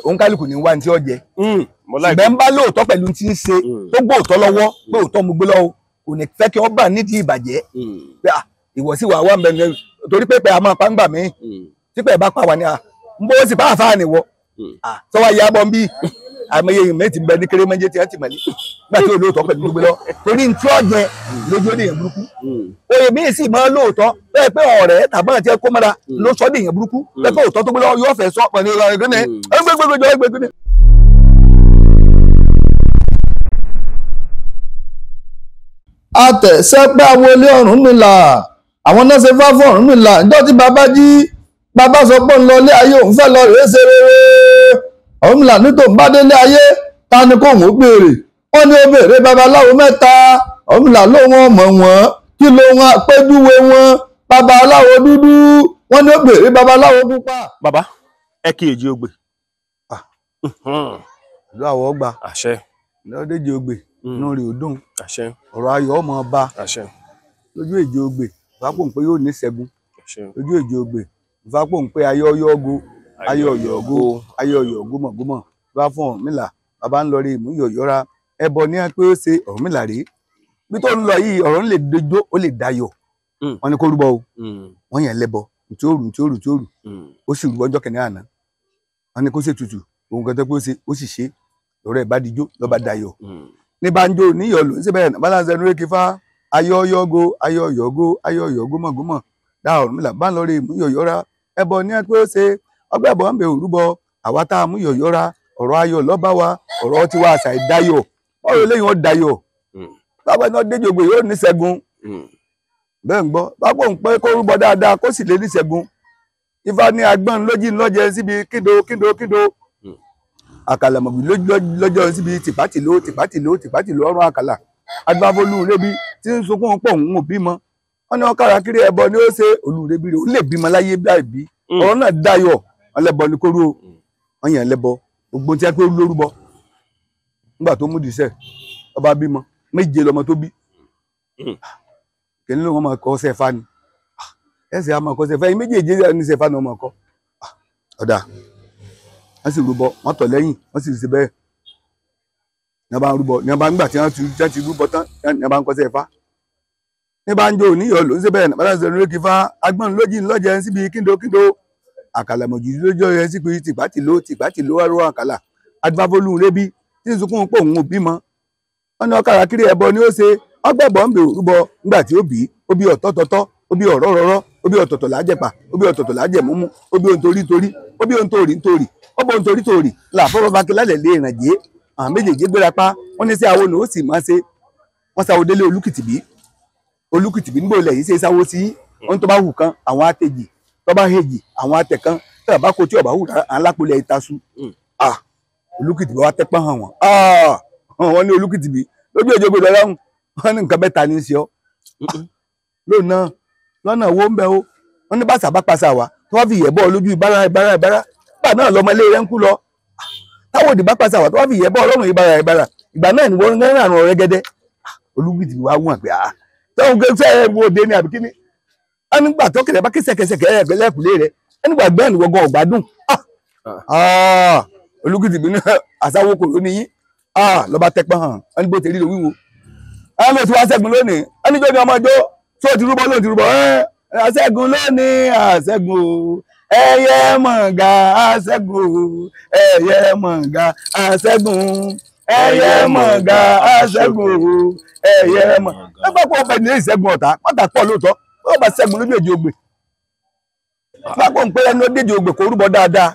Òǹkálùkù ní wá ní tí ó jẹ. Ṣùgbọ́n ń bá lóòótọ́ pẹ̀lú tí ń ṣe tó gbóòótọ́ lọ́wọ́ pé òótọ́ mo gbé lọ́wọ́ kò ní fẹ́ kí wọ́n bà nídìí ìbàjẹ́. Ìwọ sí wà wà mẹ́rin torí pé a máa pa ń gbà mí tí pé bá pa wà ní à ń bó sì bá àfáà nìwọ sọ́wọ́ ayé abọ́ ń bí àmọye ìmọ̀ ti bẹ ní kérémọ́jẹ́ tí wọ́n ti mọ̀lẹ́ nígbà tí olóòótọ́ pẹ̀lú gbogbo lọ torí ní tí ó jẹ lójú ó dèèyàn burúkú. Oyè míì sì máa lóòótọ́ bẹ́ẹ̀ pé ọ̀rẹ́ tàbí àti ẹ̀kọ́ mọ́ra ló sọ dèèyàn burúkú bẹ́ẹ̀ pé òótọ́ tó gbé lọ yóò fẹ́ sọ pẹ̀lú ẹgbẹ́gbẹ́gbẹ́. Àtẹ̀sẹ́pẹ́ awolé Ọ̀rúnmìlà àwọn náà ṣe fá fún Ọ̀rúnmìlà níjọ́ tí bàbá jí bàbá sọ pé ń lọ ilé ayé òun fẹ́ lọ rèé ṣe rere. Ọ̀rúnmìlà ní tòun bá délé ayé ta ni kóun ó béèrè wọ́n ní ó béèrè babaláwo mẹ́ta. Ọ̀rúnmìlà lóun ọmọ wọn kí lóun àpéjúwe wọn babaláwo dúdú wọ́n ní ó béèrè babaláwo pupa. Bàbá ẹ kí èjì ogbè. Ìlú àwọ̀ ọgbà àṣẹ lọ́dẹ̀jì ogbè inú rẹ̀ ò dùn àṣẹ ọ̀rọ̀ ayọ̀ ọmọ ọba àṣẹ lójú èjì ogbè ìfapò ń pé yóò ní ṣẹ́gun àṣẹ lójú èjì ogbè ìfapò ń pé ayọ̀ ọyọ́go ayọ̀ ọ̀yọ̀go ayọ̀ ọ̀yọ̀go mọ̀gúnmọ̀ bá fún Ọ̀rúnmìlà bàbá ń lọ rí ìmú yọ̀yọ́ra ẹbọ ní pé ó ṣe Ọ̀rúnmìlà rí bí tó ń lọ yìí ọ̀rọ̀ ń lè dojó ó lè dayọ̀ wọ́n ní kó rúbọ o wọ́n yẹn lẹ́bọ tí ó rù tí ó rù tí ó rù ó sì rúbọ ọjọ́ kìnìún àná wọ́n ní kó ṣe tutù òun kan tó pé ó ṣe ó sì ṣe lọ́rọ̀ ẹ̀ bá dijó lọ́ba dayọ̀ ní banjo níyọ̀ ló ń ṣe bẹ́ẹ̀ balance ẹnu rékì fá ayọ̀ yọgo ayọ̀ yọgo ayọ̀ yọgo mọ̀gúnmọ̀ dá Ọ̀rúnmìlà bá ń lọ rí ìmú yọ̀yọ́ra ẹbọ ní pé ó ṣe ọgbẹ́ ẹ̀bọ̀ ń bẹ òrúbọ àwa tá a mú yọ̀yọ́ra ọ̀rọ̀ ayọ̀ lọ́ba wa ọ̀rọ̀ tiwa àṣà ìdayọ̀ ọ̀rọ̀ eléyìí wọn dayọ̀ báwo ni wọ́n déjògbè yóò ní ṣẹ́gun bẹ́ẹ̀ ń gbọ́ báwo ń pẹ́ kó rúbọ dáadáa kó sì lè ní ṣẹ́gun ifá ní agbọ́n lójì ńlọ́jẹ síbi kíndo kíndo kíndo àkàlàmọ̀gbì lọ́jọ́ síbi tìpátìló tìpátìló tìpátìló ọrùn àkàlà adúbáfólú rébi tí ń sunkún pọ̀ ń bímọ wọn ní wọn kára kiri ẹbọ ni ó ṣe olùrẹ́bí rẹ̀ ó lè bímọ láyé bí àìbí ọ̀rọ̀ náà dayọ̀ wọn lẹ́bọ ní kóró wọn yàn lẹ́bọ gbogbo tí a pé lórúbọ nígbà tó mú dìísẹ́ ọba bímọ méje lọmọ tó bí kìnìún ló wọn máa kọ sẹfà ni ẹsẹ a máa kọ sẹfà yìí méjèèjì ní sẹfà ni wọn máa kọ ọ̀dà wọ́n sì rúbọ wọ́n tọ̀ lẹ́yìn wọ́n sì ṣe bẹ́ẹ̀ ní wọ́n bá ń rúbọ ní wọ́n bá ń gbà tí wọ́n ti rúbọ tán ní wọ́n bá ń kọ́sẹ̀ Ifá ní bá ń jó oníyọ̀ ló ń ṣe bẹ́ẹ̀ bá ń ṣe lórí kífá agbọ́n lójì ńlọ́jẹ síbi kíndo kíndo àkàlàmọ̀jì lójó yẹn síbi tìpátìló tìpátìló wáró àkàlà adúbáfólú rébí tí ń sunkún pé òun ò bímọ wọ́n ní ọkàrà kiri ẹbọ ni ó ṣe ọgbẹ́bọ̀ ń bè rúbọ nígbà tí ó bí ó bí ọ̀tọ̀tọ̀tọ̀ ó bí ọ̀rọ̀ rọ̀rọ̀ ó bí ọ̀tọ̀tọ̀ lájẹ̀pà ó bí ọ̀tọ̀tọ̀ lájẹ̀múmú ó bí ohun torí torí ó bí ohun torí torí ó bó ohun torí torí làfọ́ bàbá kí lálẹ́ lè ràn jẹ́ àwọn méjèèjì gbéra pa wọ́n ní sí àwọn òun ó sì máa ṣe wọ́n sáwọ́ délé olúkìtìbí olúkìtìbí níbo ilẹ̀ yìí ṣe sáwọ́ sí wọ́n tó bá hù kan àwọn àtẹ̀jì tó bá hejì àwọn àtẹ̀ kan tó bá kó tí ọba hù alápòlẹ̀ ìtasú olúkìtìbí wa tẹ́pọ́n hàn wọ́n wọ́n ní olúkìtìbí lójú èjò gbọdọ̀ lọ́hùn wọ́n ní nǹkan mẹ́ta ní í ṣe ọ́ lónà lọ́nà owó ń bẹ o wọ́n ní bàṣà bá paṣà wá tó wá fi yẹ̀ bọ́ lójú ìbára ìbára ìbára ìgbà náà lọmọ ilé rẹ̀ ń kú lọ táwọn òdì bá paṣà wá tó wá fi yẹ̀ bọ́ ọlọ́run ìbára ìbára ìgbà náà ni wọ́n ń rán àrùn ọ̀rẹ́ gẹ́dẹ́ olúkìtìbí wa wọ̀n pé ah tóun gbé fẹ́ wo òde ni àbí kíní wọ́n nígbà tó kẹ̀lẹ́ bá kí sẹ̀kẹ̀sẹ̀kẹ̀ ẹ̀ẹ́dẹ́gbẹ̀lẹ́kùlé rẹ̀ ẹnìgbà gbẹ́ẹ̀ ni wọ́n ọ̀gbádùn olúkìtìbí ní àsáwó kò ló níyín lọ́ba tẹpẹ́ hàn wọ́n ní bó ti rí ló wíwo wọ́n lọ sí wá ṣẹ́gun lónìí wọ́n ní jóni ọmọ ọjọ́ tó ti rúbọ lónìí ti rúbọ àṣẹ́gun lónìí àṣẹ́gun o ẹyẹ mọ̀ǹgà àṣẹ́gun o ẹyẹ mọ̀ǹgà àṣẹ́gun ẹyẹ mọ̀ǹgà àṣẹ́gun o ẹyẹ mọ̀ǹgà. Nígbà pọ̀ ọbẹ̀ ní ìṣẹ́gun ọ̀tá pátá pọ̀ lóòótọ́ wọ́n bá ṣẹ́gun lójú èjì ogbè pápọ̀ ń pẹ́ ẹni ó déjì ogbè kó rúbọ dáadáa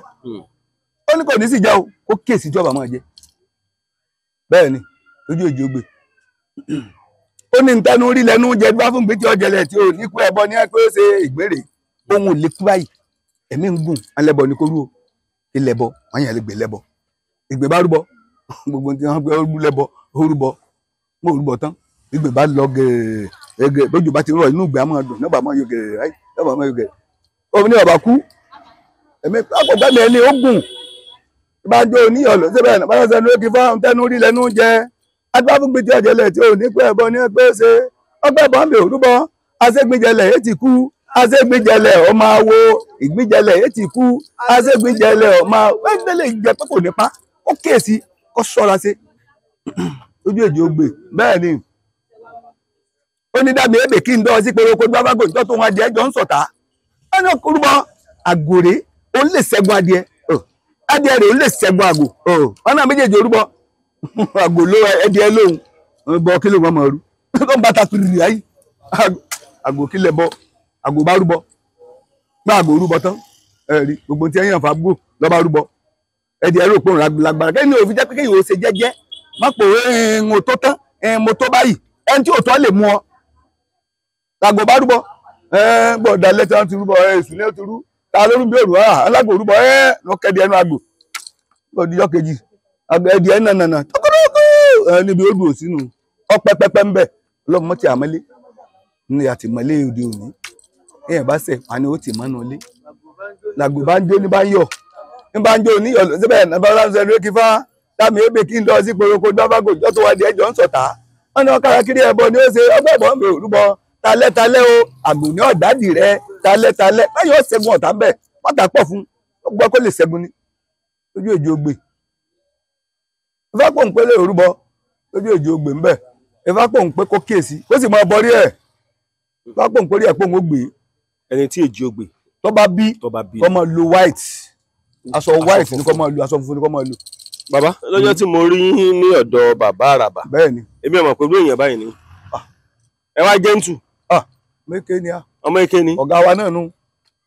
ó ní kò ní sì jẹ́ o kó kíyèsí ìjọba máa jẹ bẹ́ẹ̀ ni lójú èjì ogbè ó ní ntẹnu rí lẹ́nu jẹ bá fún gbé tí ọjẹlẹ tí ò ní kú ẹbọ ní pé ó ṣe ìgbére ohun ò lè kú báyìí ẹ̀mí ń gùn alẹ́bọ ní kóró ilẹ̀bọ wọ́n yàn lè gbé lẹ́bọ ìgbé bá rúbọ gbogbo tí wọ́n gbé rú lẹ́bọ ó rúbọ mo rúbọ tán ìgbé bá lọ gẹ̀ẹ́gẹ̀ bójú bá ti rọ inú ìgbé àmọ́ dùn nígbà máa yọ gẹ̀ẹ́ ráì nígbà máa yọ gẹ̀ẹ́ ó ní ọba kú ẹ̀mí àpògbẹ́mi ẹni ó gùn bá jó oníyọ̀ ló ṣe bẹ́ẹ̀ bá ṣe lókè fáwọn tẹnu rí lẹ́nu jẹ agbáfúngbé tí ọjẹlẹ tí ò ní pẹ́ ẹbọ ní pẹ́ ṣe ọgbẹ́ bọ́ǹbì òrúbọ aṣẹ́gbẹ́jẹlẹ̀ èyí ti kú Aṣègbìjẹlẹ̀ ọmọ awo ìgbìjẹlẹ̀ etí kú aṣègbìjẹlẹ̀ ọmọ ẹgbẹ́lẹ̀ jẹ pé kò nípa ó kíyèsí kó ṣọ́ra sí ojú èjì ogbè. Bẹ́ẹ̀ ni ó ní dàbí ebè kí n dọ́ sí pé oko gbábágò ìjọ tó wọn adìẹ jọ ń sọ̀tá. Ó ní orúbọ àgòrè ó lè ṣẹ́gun adìẹ, adìẹ rẹ̀ ó lè ṣẹ́gun àgò. Wọn náà méjèèjì orúbọ àgò ló ẹdìẹ lóhùn bọ kí ló wọn mọ̀ ọ́rú tó ń bàtà tìrì ayé àgò kí lẹ bọ àgò bá rúbọ gbá àgò rúbọ tán ẹ̀rí gbogbo tí ẹ̀yàn fà gbò lọ́ba rúbọ ẹ̀dì ẹ̀rọ òpó lágbára kẹ́ni òfin jẹ́ pé kéèyàn ò ṣe jẹ́jẹ́ má pò ń ò tó tán mo tó báyìí ẹni tí ò tọ́ lè mú ọ làgò bá rúbọ gbọ̀dà lẹ́tí wọn ti rúbọ èṣù ní ti rú ta ló rú bí òrù alágò rúbọ lọ kẹ́dì ẹnu àgbò ọdíjọ́ kejì ẹ̀dì ẹ̀ nànànà tókòrókò níbi ó dùn sínú ọpẹpẹpẹ ń bẹ ọlọ́mọ tí àmọ́lé ní àtìmọ́lé òde òní èèyàn bá ṣẹ̀ wà ní ó tì mọ́nu ilé làgbò bá ń jó ní bá ń yọ̀ ní bá ń jó ní yọ̀ síbẹ̀ nàbàlá ń sẹ́nu kí fá lámì ebè kí n lọ sí poroko dọ́bàgò ìjọ tó wà di ẹjọ́ ń sọ̀tà wọn ní ọkàrà kiri ẹbọ ni ó ṣe ọgbẹ́ ìbọn mi ò rúbọ talẹ́talẹ́ o àgbò ní ọ̀dádì rẹ talẹ́talẹ́ báyọ̀ ó ṣẹ́gun ọ̀tá bẹ́ẹ̀ pátá pọ̀ fún ó gbọ́ kó lè ṣẹ́gun ni lójú èjì ogbè ifá pò ń pé lè rúbọ lójú èjì ogbè ń bẹ̀ ifá pò ń pé kó kíyèsí kó sì máa bọrí ẹ̀ ifá pò ń pé rí ẹ̀ pò ń gbé ẹni tí èjì ogbè tó bá bí kó máa lo white aṣọ white ni kó máa lo aṣọ funfun ni kó máa lo. Bàbá lọ́jọ́ tí mo rí yín ní ọ̀dọ̀ bàbá àràbà bẹ́ẹ̀ ni èmi ò mọ̀ pé èèyàn báyìí ni ẹ wá jẹ́ǹtù. Méke ni a ọmọ eke ni ọ̀gá wa náà nu.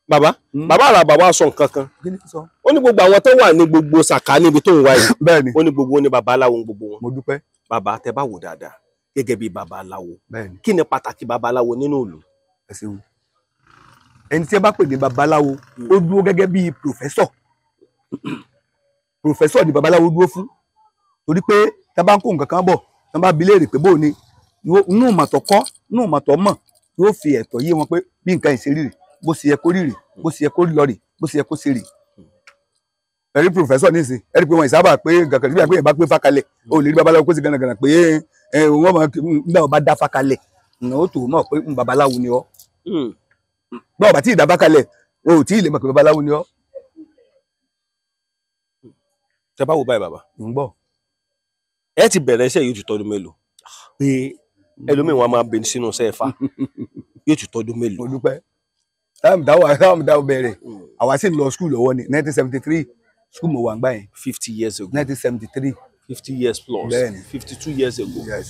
Bàbá bàbá àràbà wa sọ nǹkan kan ó ní gbogbo àwọn tó wà ní gbogbo sàká níbi tó ń wá yìí bẹ́ẹ̀ ni ó ní gbogbo ní babaláwo gbogbo wọn. Mo dúpẹ́. Bàbá tẹ bá wò dáadáa gẹ́gẹ́ bí babaláwo bẹ́ẹ̀ ni kí ni pàtàkì babaláwo nínú ìlú? Ẹ ṣeun. Ẹni tí ẹ bá pè ní babaláwo ó dúró gẹ́gẹ́ bí pòfẹ́sọ̀. Pòfẹ́sọ̀ ni babaláwo dúró fún torí pé tá bá ń kó nǹkan kan bọ̀ tá bá bi léèrè pé bóò ni inú ìmọ̀tọ̀ kọ́ inú ìmọ̀tọ̀ mọ̀ yóò fi ẹ̀tọ́ yé wọn pé bí nǹkan ìṣe rírì bó ṣe yẹ kó rírì bó ṣe yẹ kó lọ rì bó ṣe yẹ kó ṣe rì. Ẹ̀rí pòfẹ́sọ̀ nísìn ẹ̀rí pé wọn ìsábà pé gàgàrà nígbà pé ìbá pé fákalẹ̀ ó lè rí babaláwo kó sì gànàgànà pé wọ́n mọ̀ nígbà wọn bá dá fákalẹ̀ ó tó mọ̀ pé babaláwo ni ọ́ bọ́ọ̀ bá tí ì dá fákalẹ̀ o ò tí ì lè mọ̀ pé babaláwo ni ọ́. Tẹ bá wo báyìí bàbá ń gbọ́. Ẹ ti bẹ̀rẹ̀ iṣẹ́ yóò ti tọdún mélòó pé ẹlòmíì wọn máa bẹ sínú sẹ́ẹ̀fà yóò ti tọdún mélòó. Mo dúpẹ́ táàmù táwọn bẹ̀rẹ̀ àwa sì ń lọ skul lọ́wọ́ ni 1973 skul mo wà ń gbà yẹn. 50 years ago. 1973. 50 years plus. Bẹ́ẹ̀ni. 52 years ago. Yes.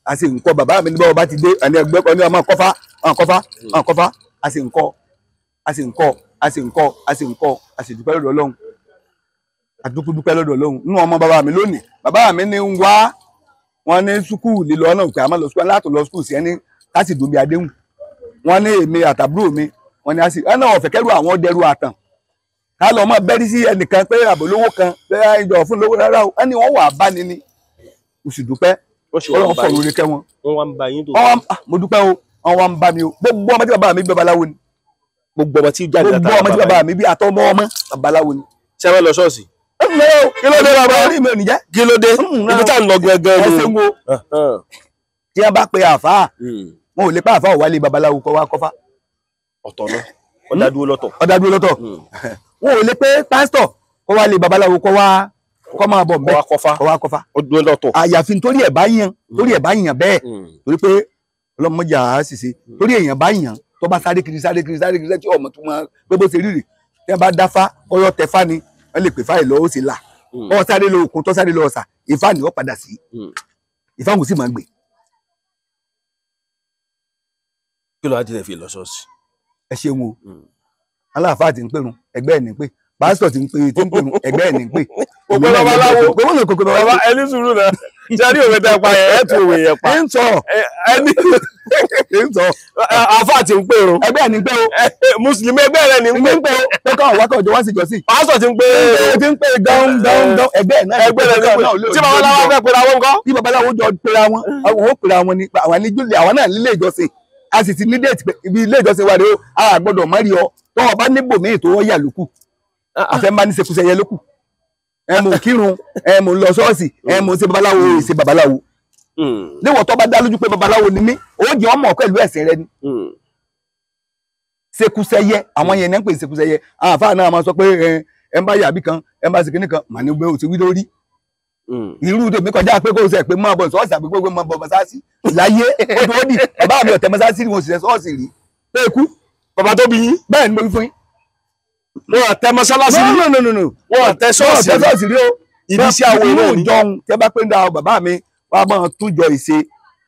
A sì ń kọ́ bàbá mi ní báwo bá ti dé àní ẹgbẹ́ kan ní ọmọ kọ́fá ọmọ kọ́fá ọmọ kọ́fá a sì ń kọ́ a sì ń kọ́ a sì ń kọ́ a sì ń kọ́ a sì dúpẹ́ lọ́dọ̀ Ọlọ́run a dúpẹ́ lọ́dọ̀ Ọlọ́run nínú ọmọ bàbá mi lónìí bàbá mi ní ń wá wọn ní sukùl lílọ náà pé a máa lọ sukùl láti lọ sukùl sí ẹni láti dùn bí adéhùn wọn ní èmi àtàbúrò mi wọn ní a sì ẹnà ọ̀fẹ́ kẹ́rù àwọn dẹrù àtàn ká lọ mọ bẹ́rí sí ẹnìkan pé àbólówó kan pé ìjọ fún lówó rárá o ẹni wọn wà bá ni ni mo sì dúpẹ́ Ọlọ́run fọ̀rọ̀ orí kẹ́ wọn. Wọ́n wá ń bá yín tó. Mo dúpẹ́ o wọ́n wá ń bá mi o gbogbo ọmọ tí bàbá mi bí babaláwo ni. Gbogbo ọmọ tí jáde látara gbogbo ọmọ tí bàbá mi bí àtọmọ ọmọ babaláwo ni. Ṣé ẹ lọ ṣọ́ọ̀ṣì? Kí ló dé bàbá orí mi ò ní jẹ́. Kí ló dé? Ibi tá à ń lọ gangan ni. Ẹ ṣeun o tí wọ́n bá pe àáfàá wọn ò lè pa àáfàá ò wálé babaláwo kọ́ wá kọ́fá. Ọ̀tọ̀ náà ọ̀dà dúró lọ́tọ̀. Ọ̀dà dúró lọ́tọ̀ wọn ò lè pé pásítọ̀ kọ́ wá lé babaláwo kọ́ wá kọ́ máa bọ̀ nbẹ́ kọ́ wá kọ́fá. Ó dúró lọ́tọ̀. Àyàfi torí ẹ̀ bá yan torí ẹ̀ bá yan bẹ́ẹ̀ torí pé ọlọ́mọdé àá ṣìṣe torí èèyàn bá yan tó bá sáré kiri sáré kiri sáré kiri tí ọmọ tó máa pé bó ṣe rírì tí wọ́n bá dáfá ọyọ́ tẹfá ni wọ́n lè pè fáì lọ ó sì là ọ sáré lọ òkun tó sáré lọ ọ̀sà Ifá ni ó padà sí Ifá kò sì máa gbè. Kí ló wá tilẹ̀ fi lọ ṣọ́ọ̀ṣì? Ẹ ṣeun o aláàfáà ti ń pèrun ẹgbẹ́ ẹ̀ ní pé pásítọ̀ ti ń pè tí ń pèrun ẹgbẹ́ ẹ̀ ní pé. Gbogbo babaláwo gbogbo bàbá ẹni sùúrù náà ṣe rí òwe tẹ pa ẹ tún òwe yẹn pa. Ń sọ ẹni ń sọ àáfàá ti ń pèrun ẹgbẹ́ ẹ̀ ní pé o mùsùlùmí ẹgbẹ́ rẹ̀ ní ń pé o pé káwọn wákọ̀ ọjọ́ wá sí ìjọsìn. Pásítọ̀ ti ń pè ti ń pè dán dán dán ẹgbẹ́ ẹ̀ náà ẹgbẹ́ rẹ̀ ní pé tí babaláwo fẹ́ pera wọn kọ́. Bí babaláwo jọ pera wọn àwọn ò pera wọn ni àwọn náà nílé ìjọsìn a sì ti ní déètì pé ibi ilé ìjọsìn wa rèé o a gbọ́dọ̀ mọ́ rí ọ tọ́wọ́ bá níbòmíì tó wọ́n yà lókù àfẹ́ máa ní ṣekúṣẹyẹ lókù ẹ mò ń kírun ẹ mò ń lọ ṣọ́ọ̀ṣì ẹ mò ń ṣe babaláwo ṣe babaláwo níwọ̀n tó bá dá lójú pé babaláwo ni mí ó jẹ́ ọmọ pẹ̀lú ẹ̀sìn rẹ ni Ṣekúṣẹyẹ àwọn yẹn ní ń pè ṣekúṣẹyẹ. Àwọn àfáà náà máa sọ pé ẹ ń bá yàbí kan, ẹ ń bá ṣèkínní kan, màá ní gbé òsì wí lórí. Irú tèmi kọjá pé kó o sẹ pé máa bọ̀ ṣọ́ọ̀ṣì àbí pé máa bọ̀ mọ́sáàsì láyé ó tó dì. Bàbá mi ọ̀tẹ̀ mọ́sáàsì rí, wọn sì ṣe ṣọ́ọ̀ṣì rí pé ikú. Bàbá tó bí yín. Bẹ́ẹ̀ ni mo wí fún yín. Wọn tẹ mọ́sálásí rí. No, no, no, no. Wọn tẹ ṣọ́ọ̀ṣì rí. Ṣọ́ọ̀ṣì rí o. Ibi iṣẹ́ àwọn inú ìjọun tí ẹ bá pé ń da bàbá mi wàá bá wọn tún jọ ìṣe.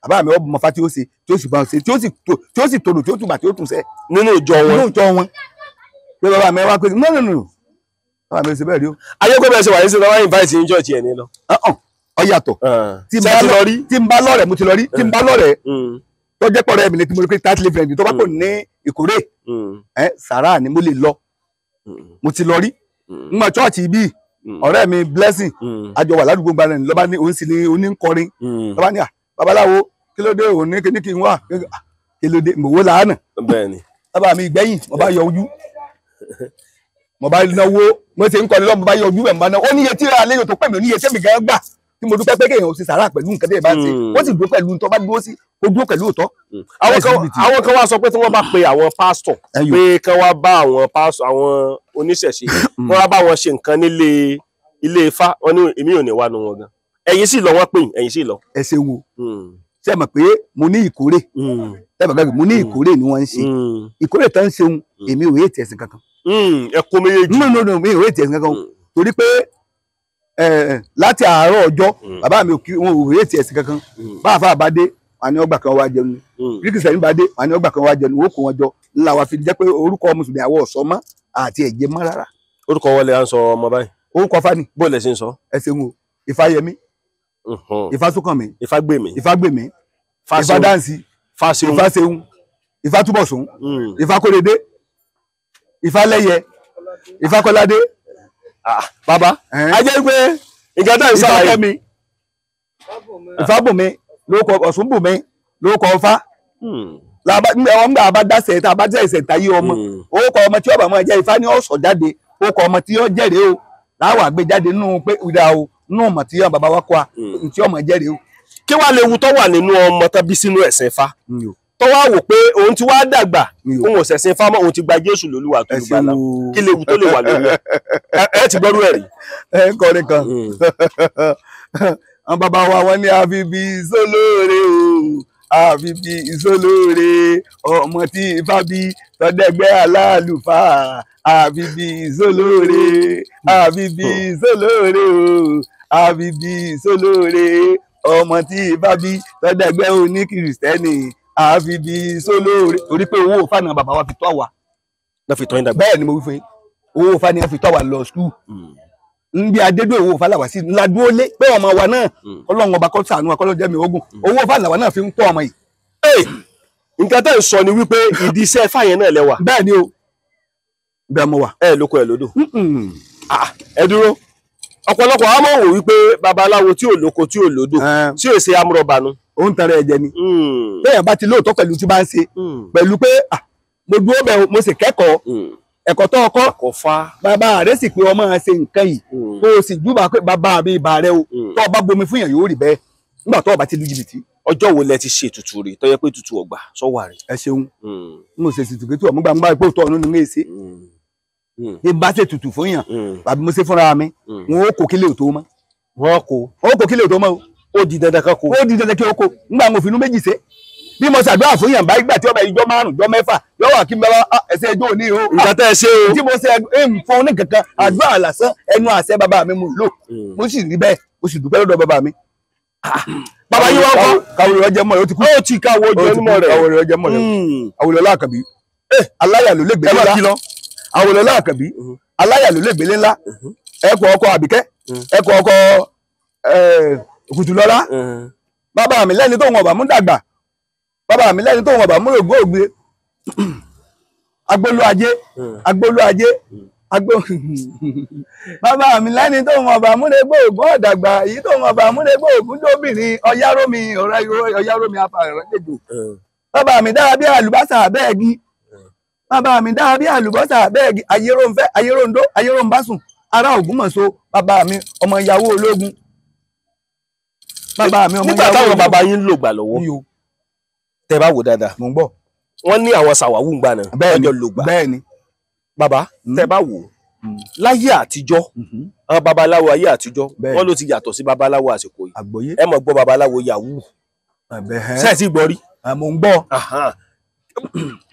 Bàbá mi ọmọ fa tí ó ṣe, tí ó sì bá wọn ṣe, tí ó sì tòrò, tí ó tùbà, tí ó tún ṣe. Nínú ìjọ wọn. Nínú ìjọ wọn. Pé bàbá mi wá pé no, no, no. Bàbá mi ṣe bẹ́ẹ̀ rí o. Ayé kó bẹ́ẹ̀ ṣe wà ní sinimá invite yín church ẹ̀ ní lọ. Ó yàtọ̀. Tí n bá lọ́rẹ̀ mo ti lọ rí, tí n bá lọ́rẹ̀ tó jẹ́ pọ̀rẹ́ mi ni tí mo rí pé thirty friend tó bá kò ní ìkórè sàrà ni mo lè lọ. Mo ti lọ rí. Ngbà church bí ọ̀rẹ́ mi Blessing àjọ wà ládùúgbò gba rẹ̀ lọ́ba ní òun sì ní oníkọrin. Lọ́ba ní à babaláwo kí ló dé òun ní kíní kí n wà kí ló dé mòwó làánà. Bàbá mi gbẹ̀yìn mo bá yọ ojú, mo bá náwó, mo ṣe ń kọrin lọ mo bá yọ ojú ẹ̀ mo bá náwó. Ó níye tí ra lẹ́yìn tó pè mí, ó níye tí mi gan gbà tí mo dúpẹ́ pé kéèyàn ò ṣe sàrà pẹ̀lú nǹkan tí ẹ bá ń ṣe, ó sì dúró pẹ̀lú tó bá dúró sí, ó dúró pẹ̀lú òótọ́. Àwọn kan wá sọ pé tí wọ́n bá pe àwọn pásítọ̀ pé kán wá bá àwọn pásítọ̀ àwọn oníṣẹ̀ṣe kán wá bá wọn ṣe nǹkan nílé ilé Ifá, wọn ní èmi ò ní wá nu wọn gan. Ẹ̀yin sì lọ, wọ́n pè yín, ẹ̀yin sì lọ. Ẹ ṣeun o. Ṣé ẹ mọ̀ pé mo ní ìkórè? Ṣé ẹ mọ̀ pé mo ní ìkórè ni wọ́n ń ṣe? Ìkórè tó ń ṣeun, èmi ò rétí ẹ̀sìn kankan. Ẹ kó méjèèjì. No, no, no, mi ò rétí ẹ̀sìn kankan. Torí pé láti àárọ̀ ọjọ́ bàbá mi ò rétí ẹ̀sìn kankan. Bá àfa bá dé, wà ní ọgbà kan wá jẹun. Bí kìsìtẹ́nì bá dé, wà ní ọgbà kan wá jẹun. Owó kò wọ́n jọ. Ńlá wa fi jẹ́ pé orúkọ mùsùlùmí àwọ̀ ọ̀sọ́ mọ́ àti ẹ̀jẹ̀ mọ́ rárá. Orúkọ wọlé à ń sọ ọmọ báyìí. Orúkọ Fani. Bó lẹ ṣe ń sọ? Ẹ ṣeun o. Ifáyẹmí. Ifásúnkànmí. Ifágbèmí. Ifágbèmí. Ifádáǹsì. Ifáṣeun. Ifátúbọ̀sún. Ifákóredé. Ifálẹ́yẹ. Ifákọ́ládé. Bàbá a jẹ́ pé nǹkan tá à ń sàlàyé. Ifákẹ́mi. Ifábùnmi lórúkọ Ọ̀ṣunbùnmi lórúkọ Ifá. Nígbà bá dáṣẹ̀ tá a bá jẹ́ ìṣẹ̀ntayé ọmọ, orúkọ ọmọ tí ọba máa jẹ́ Ifá ní ọ̀sọ̀ jáde, orúkọ ọmọ tí ó jẹ́rìí o láwà gbé jáde nínú pé ìdá o nínú ọmọ tí bàbá wa kọ́ a tí ọmọ jẹ́rìí o. Kí wàá léwu tó wà nínú ọmọ tán bí sínú ẹ̀sìn Ifá tó wá wò pé òun ti wá dàgbà, òun ò ṣẹ̀sìn Ifá mọ́, òun ti gba Jésù lólúwa tó lùgbàlà, kí léwu tó lè wà lórí ẹ? Ẹ ti gbọ́rú ẹ̀ rí. Ẹ ń kọrin kan, àwọn bàbá wa wọn ní àfibí sólóore o, àfibí sólóore, ọmọ tí Ifá bí tọdẹgbẹ́ aláàlùfáà, àfibí sólóore, àfibí sólóore o, àfibí sólóore, ọmọ tí Ifá bí tọdẹgbẹ́ oní kìrìsìtẹ́nì, àfibí sólóore. Torí pé owó Ifá náà bàbá wa fi tọ́ wa. Náà fi tọ́ yín dàgbà. Bẹ́ẹ̀ ni mo wí fún yín, owó Ifá ni wọ́n fi tọ́ wa lọ skul. Nbí adédò owó Ifá làwà sí ńlá dúró lé pé ọmọ wa náà Ọlọ́run ọba kó ṣàánú wa kó jẹ́ mi ogun, owó Ifá làwà náà fi ń tọ́ ọmọ yìí. Nǹkan tẹ́ ń sọ ni wípé ìdí iṣẹ́ Ifá yẹn náà lẹ́wà. Bẹ́ẹ̀ ni o, bẹ́ẹ̀ mo wà. Ẹ lóko ẹ lódò. Ẹ dúró. Ọ̀pọ̀lọpọ̀ àwọn máa ń wò wípé babaláwo tí ò lóko tí ò lódò tí ò ṣe amúrọ̀bà nu. Ó ń tẹrẹ ẹ̀jẹ̀ ni. Bẹ́ẹ̀ bá ti lóòótọ́ pẹ̀lú tí bá ń ṣe, pẹ̀lú pé mo dúró bẹ́ẹ̀ mo sì kẹ́kọ̀ọ́ ẹ̀kọ́ tó ọkọ́ bàbá rẹ̀ sì pé ọmọ ṣe nǹkan yìí, kó o sì júbà pé bàbá mi ìbà rẹ o, tó o bá bomi fún yàn yóò rí bẹ́ẹ̀ nígbà tó o bá ti lu jìbìtì. Ọjọ́ wo lẹ ti ṣe ètùtù rè tó yẹ pé ètùtù ọgbà sọ́wà rè? Ẹ ṣeun, mo ṣe ètùtù pé tí ọmọ gbàgbọ́ pé òótọ́ ọ̀nù ni ń ṣe bí bá ṣe ètùtù fún yàn àbí mo ṣe fúnra mi, wọn ó kó kílé òtó mọ́. Wọn kó. Ó kó kílé òtó mọ́ o. Ó di dandan kan kó. Ó di dandan kí ó kó. Nígbà mo finú méjì ṣe bí mo ṣàdúrà fún yàn báyìí, gbà tí ọba ìjọ márùn jọ mẹ́fà yọwọ kí n bá ẹsẹ ẹjọ́ òní o. Nǹkan tẹ́ ẹ ṣe o. Tí mo ṣe ń fún ní kankan àdúrà lásán, ẹnu àṣẹ bàbá mi mo lò, mo sì rí bẹ́ẹ̀, mo sì dúpẹ́ lọ́dọ̀ bàbá mi. Bàbá yín wá kọ́. Káwọlẹ̀ ọjẹ́ mọ̀ rẹ̀ ó ti kú. Ó ti káwọ ọjẹ́ mọ̀ rẹ̀. Káwọlẹ̀ ọjẹ́ mọ̀ rẹ̀. Àwòlẹ̀ Ọlákànbí. Aláyà ló lè gbélé ńlá. Àwòlẹ̀ Ọlákànbí. Aláyà ló lè gbélé ńlá. Ẹkọ ọkọ Àbíkẹ́. Ẹkọ ọkọ Kùtùlọ́lá. Bàbá mi lẹ́ni tó wọn ọ̀bà mú dàgbà. Bàbá mi lẹ́ni tó wọn ọ̀bà mú rògbò ògbé. Agbolú ajé. Agbolú ajé. Agbó bàbá mi lẹ́ni tó wọn ọba múlẹ̀ gbóògùn ọ̀dàgbà, èyí tó wọn ọba múlẹ̀ gbóògùn dóbìnrin ọ̀yárómi ọ̀yárómi afárẹ̀lẹ́jọ. Bàbá mi dára bí àlùbọ́sà bẹ́ẹ̀gì. Bàbá mi dára bí àlùbọ́sà bẹ́ẹ̀gì. Ayérónfẹ́, ayéróndó, ayérónbásùn, ará Ògbómọ̀ṣọ́. Bàbá mi ọmọ ìyàwó ológun. Bàbá mi ọmọ ìyàwó ológun. Nígbà táwọn bàbá yín lò gbà lọ́wọ́, tẹ́ bá wò dáadáa, mò ń gbọ́. Wọ́n ní àwọn sàwáwù ń gbà náà. Bẹ́ẹ̀ni. Ọjọ́ ló gbà. Bẹ́ẹ̀ni. Bàbá, tẹ́ bá wò ó láyé àtijọ́, àwọn babaláwo ayé àtijọ́ wọ́n ló ti yàtọ̀ sí babaláwo àsìkò yìí. Àgbọ́yé. Ẹ mọ̀ gbọ́ babaláwo yahoo. Ṣé ẹ ti gbọ́ rí? Mo ń gbọ́.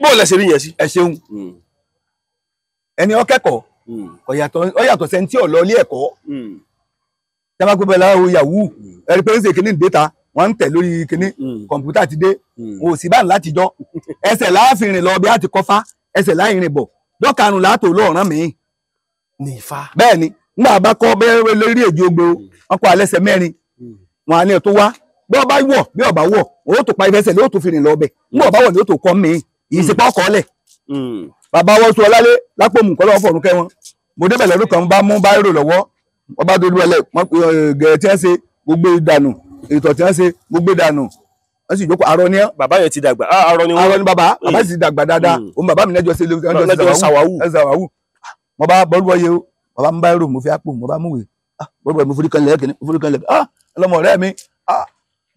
Bó lẹ ṣe rí yẹn sí? Ẹ ṣeun. Ẹni ó kẹ́kọ̀ọ́ ó yàtọ̀ sẹ́ni tí ò lọ ilé ẹ̀kọ́. Tí a bá gbé babaláwo yahoo, ẹni pé ń ṣe kíní déta, wọ́n ń tẹ̀ lórí kíní, kọ̀ǹpútà ti dé, kò sí báyìí látijọ́. Ẹsẹ̀ láàfin rìn lọ bí a ti kọ́fá, ẹsẹ̀ láì rìn bọ̀, dọ́karùn látò lọ́ọ̀rán mi. Ní Ifá. Bẹ́ẹ̀ni, nígbà bá kọ́ bẹ́ẹ̀ lórí èjì ogbó, wọ́n kọ́ alẹ́sẹ̀ mẹ́rin, wọn á ní ẹ̀ tó wá. Bí ọba wọ̀, bí ọba wọ̀, òun ó tó pa ìfẹsẹ̀ ló tó fi rìn lọ ọbẹ̀. Nígbà ọba wọ̀ ni ó tó kọ́ mi, ìsìnkú ọkọ̀ ọ̀lẹ̀. Bàbá wọn sọ ọlálé lápò mú kọ́ lọ́wọ́ fọ̀rùn kẹ́ wọn. Mo débẹ̀ lọ́dún kan bá mú báírò lọ́wọ́, wọ́n bá dojú ẹlẹ̀ gẹ̀ẹ́ tí wọ́n ṣe gbogbo ìdànù, ìtọ̀ tí wọ́n ṣe gbogbo ìdànù. Wọ́n sì jókòó arọ ní ẹ́. Bàbá yẹn ti dàgbà. Arọ ni wọ́n. Arọ ni bàbá, bàbá sì ti dàgbà dáadáa. Òun bàbá mi lẹ́jọ́ ṣe lẹ́jọ́ sàwáwù. Mo bá bọ́lúwọ́ yẹ o, bàbá ń bá ẹrù mo fi àpò mo bá múwèé. Bọ́lúwọ́ mo forí kan lẹ́ẹ̀kìnní, mo forí kan lẹ́ẹ̀kìnní. Ọlọ́mọ ọ̀rẹ́ mi,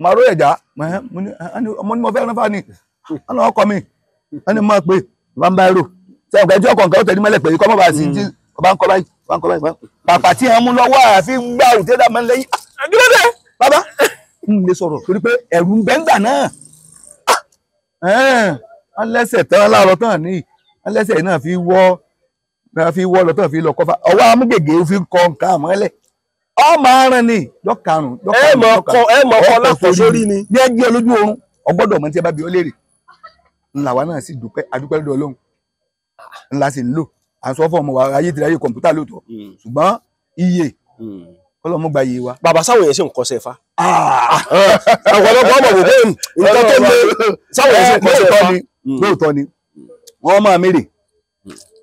màá ró ẹ̀já, ọmọ ní mo fẹ́ rán fáni, ọ̀nà ọkọ mi, wọ́n ní mo máa pè, bàbá ń bá ẹrù. Sẹ́wọ̀n kẹ́jọ́ ọkọ̀ nǹkan ó tẹ̀lé mọ́lẹ̀ pẹ̀lú kọ́ mọ́ bá sí ti bàbá ń kọ́ báyìí, bàbá ń kọ́ báyìí. Pàpà tí wọ́n mú lọ́wọ́ àfi gbà òtẹ́ dà mọ́ lẹ́yìn. Kílódé? Bàbá, n lè sọ̀rọ̀ torí pé ẹ̀rù ń bẹ ńgbà náà. Wọ́n lẹ́sẹ̀ tán láàárọ̀ tán ní, wọ́n lẹ́sẹ̀ náà fi wọ́ náà fi wọ́ lọ tán fi lọ kọfà ọwọ́ amúgègé fi kọ nǹkan àmọ́lẹ̀ ọmọ aràn ni lọ́kàrùn ẹ mọ̀ ọkọ lápò sórí ni ní ẹgbẹ́ olójú oorun ọgbọ́dọ̀ mọ̀ tí ẹ bá bi ó léèrè ńlá wa náà sì dúpẹ́ adúpẹ́ lọ́dọ̀ Ọlọ́run ńlá sì ń lò à ń sọ fún ọmọ wa ayé ti ráyè kọ̀ǹpútà lóòótọ́ ṣùgbọ́n iye Ọlọ́run gba iye wa. Bàbá sáwọn yẹn sì ń kọsẹ̀ fa. Ọ̀pọ̀lọpọ̀ ọmọ wò pé nǹkan tó lé sáwọn yẹn sì ń kọsẹ̀ fa. Lóòótọ́ ni wọ́n máa mérè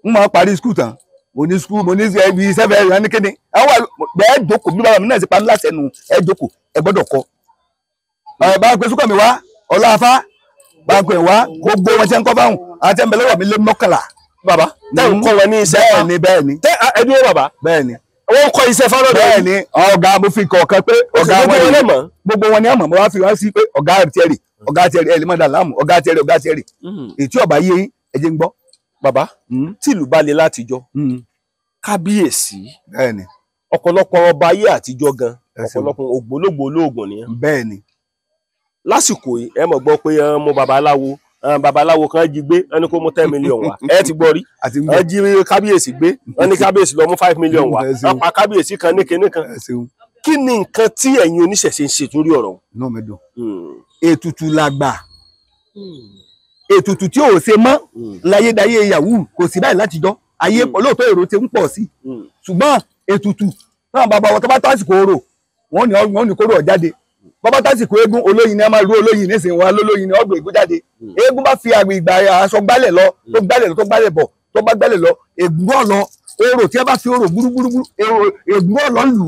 n máa parí skul tán mo ní skul mo ní ibi iṣẹ́ fẹ́ rẹ̀ ní kíni àwọn bẹ́ẹ̀ jókòó bí bàbá mi náà ti pa ńlá sẹ́nu ẹ jókòó ẹ gbọ́dọ̀ kọ́. Bá a pe sukọ̀ mi wá ọlá afá bá a pe wá gbogbo wọn ṣe ń kọ́ fáwọn àti ẹ̀ ń bẹ lọ́wọ́ mi lé 11. Bàbá tẹ́ ń kọ́ wọn ní iṣẹ́ fa. Bẹ́ẹ̀ni bẹ́ẹ̀ni. Tẹ́ ẹ dúró bàbá. Bẹ́ẹ̀ni. Wọ́n kọ́ iṣẹ́ fa lọ́dọ̀. Bẹ́ẹ̀ni ọ̀gá mo fi kọ̀ọ̀kan pé ọ̀gá wọn ni gbogbo wọn ni àmọ̀ mo wá fi wá sí pé ọ̀gá tiẹ̀rì ọ̀gá tiẹ̀rì ẹ̀ lè má dà láàmú ọ̀gá tiẹ̀rì ọ̀gá tiẹ̀rì ètí ọ̀bá yé ẹ jẹ́ ń gbọ́. Bàbá tìlú bá le látijọ́ kábíyèsí bẹ́ẹ̀ni ọ̀pọ̀lọpọ̀ ọba ayé àtijọ́ gan ọ̀pọ̀lọpọ̀ ògbólógbò olóògùn nìyẹn. Bẹ́ẹ̀ni lásìkò yìí ẹ mọ̀ gbọ́ pé mo babaláwo babaláwo kan jí gbé wọ́n ní kó mú 10 million wá ẹ ti gbọ́ rí wọ́n jí kábíyèsí gbé wọ́n ní kábíyèsí lọ mú 5 million wá wọ́n pa kábíyèsí kan ní kinní kan. Kí ni nǹkan tí ẹ̀yin oníṣẹ̀ṣe ń ṣe torí ọ̀rọ̀? Inú mi dùn. Ètùtù làgbà ètùtù tí ò ṣe mọ́ láyédáyé yahoo kò sí báyìí látijọ́ ayé lóòótọ́ èrò ti ń pọ̀ sí ṣùgbọ́n ètùtù náà bàbá wọn tó bá tásìkò orò wọn ní kóró ọ̀ jáde bàbá tásìkò eégún olóyin ni a máa rú olóyin nísìnyí wọn lólóyin ni ọgbọ̀n eégún jáde eégún bá fi àgbè ìgbà aṣọ gbálẹ̀ lọ tó gbálẹ̀ lọ tó gbálẹ̀ bọ̀ tó bá gbálẹ̀ lọ ègún ọ̀lọ́ orò tí a bá fi orò gbúrúgbúrú ègún ọ̀lọ́ lù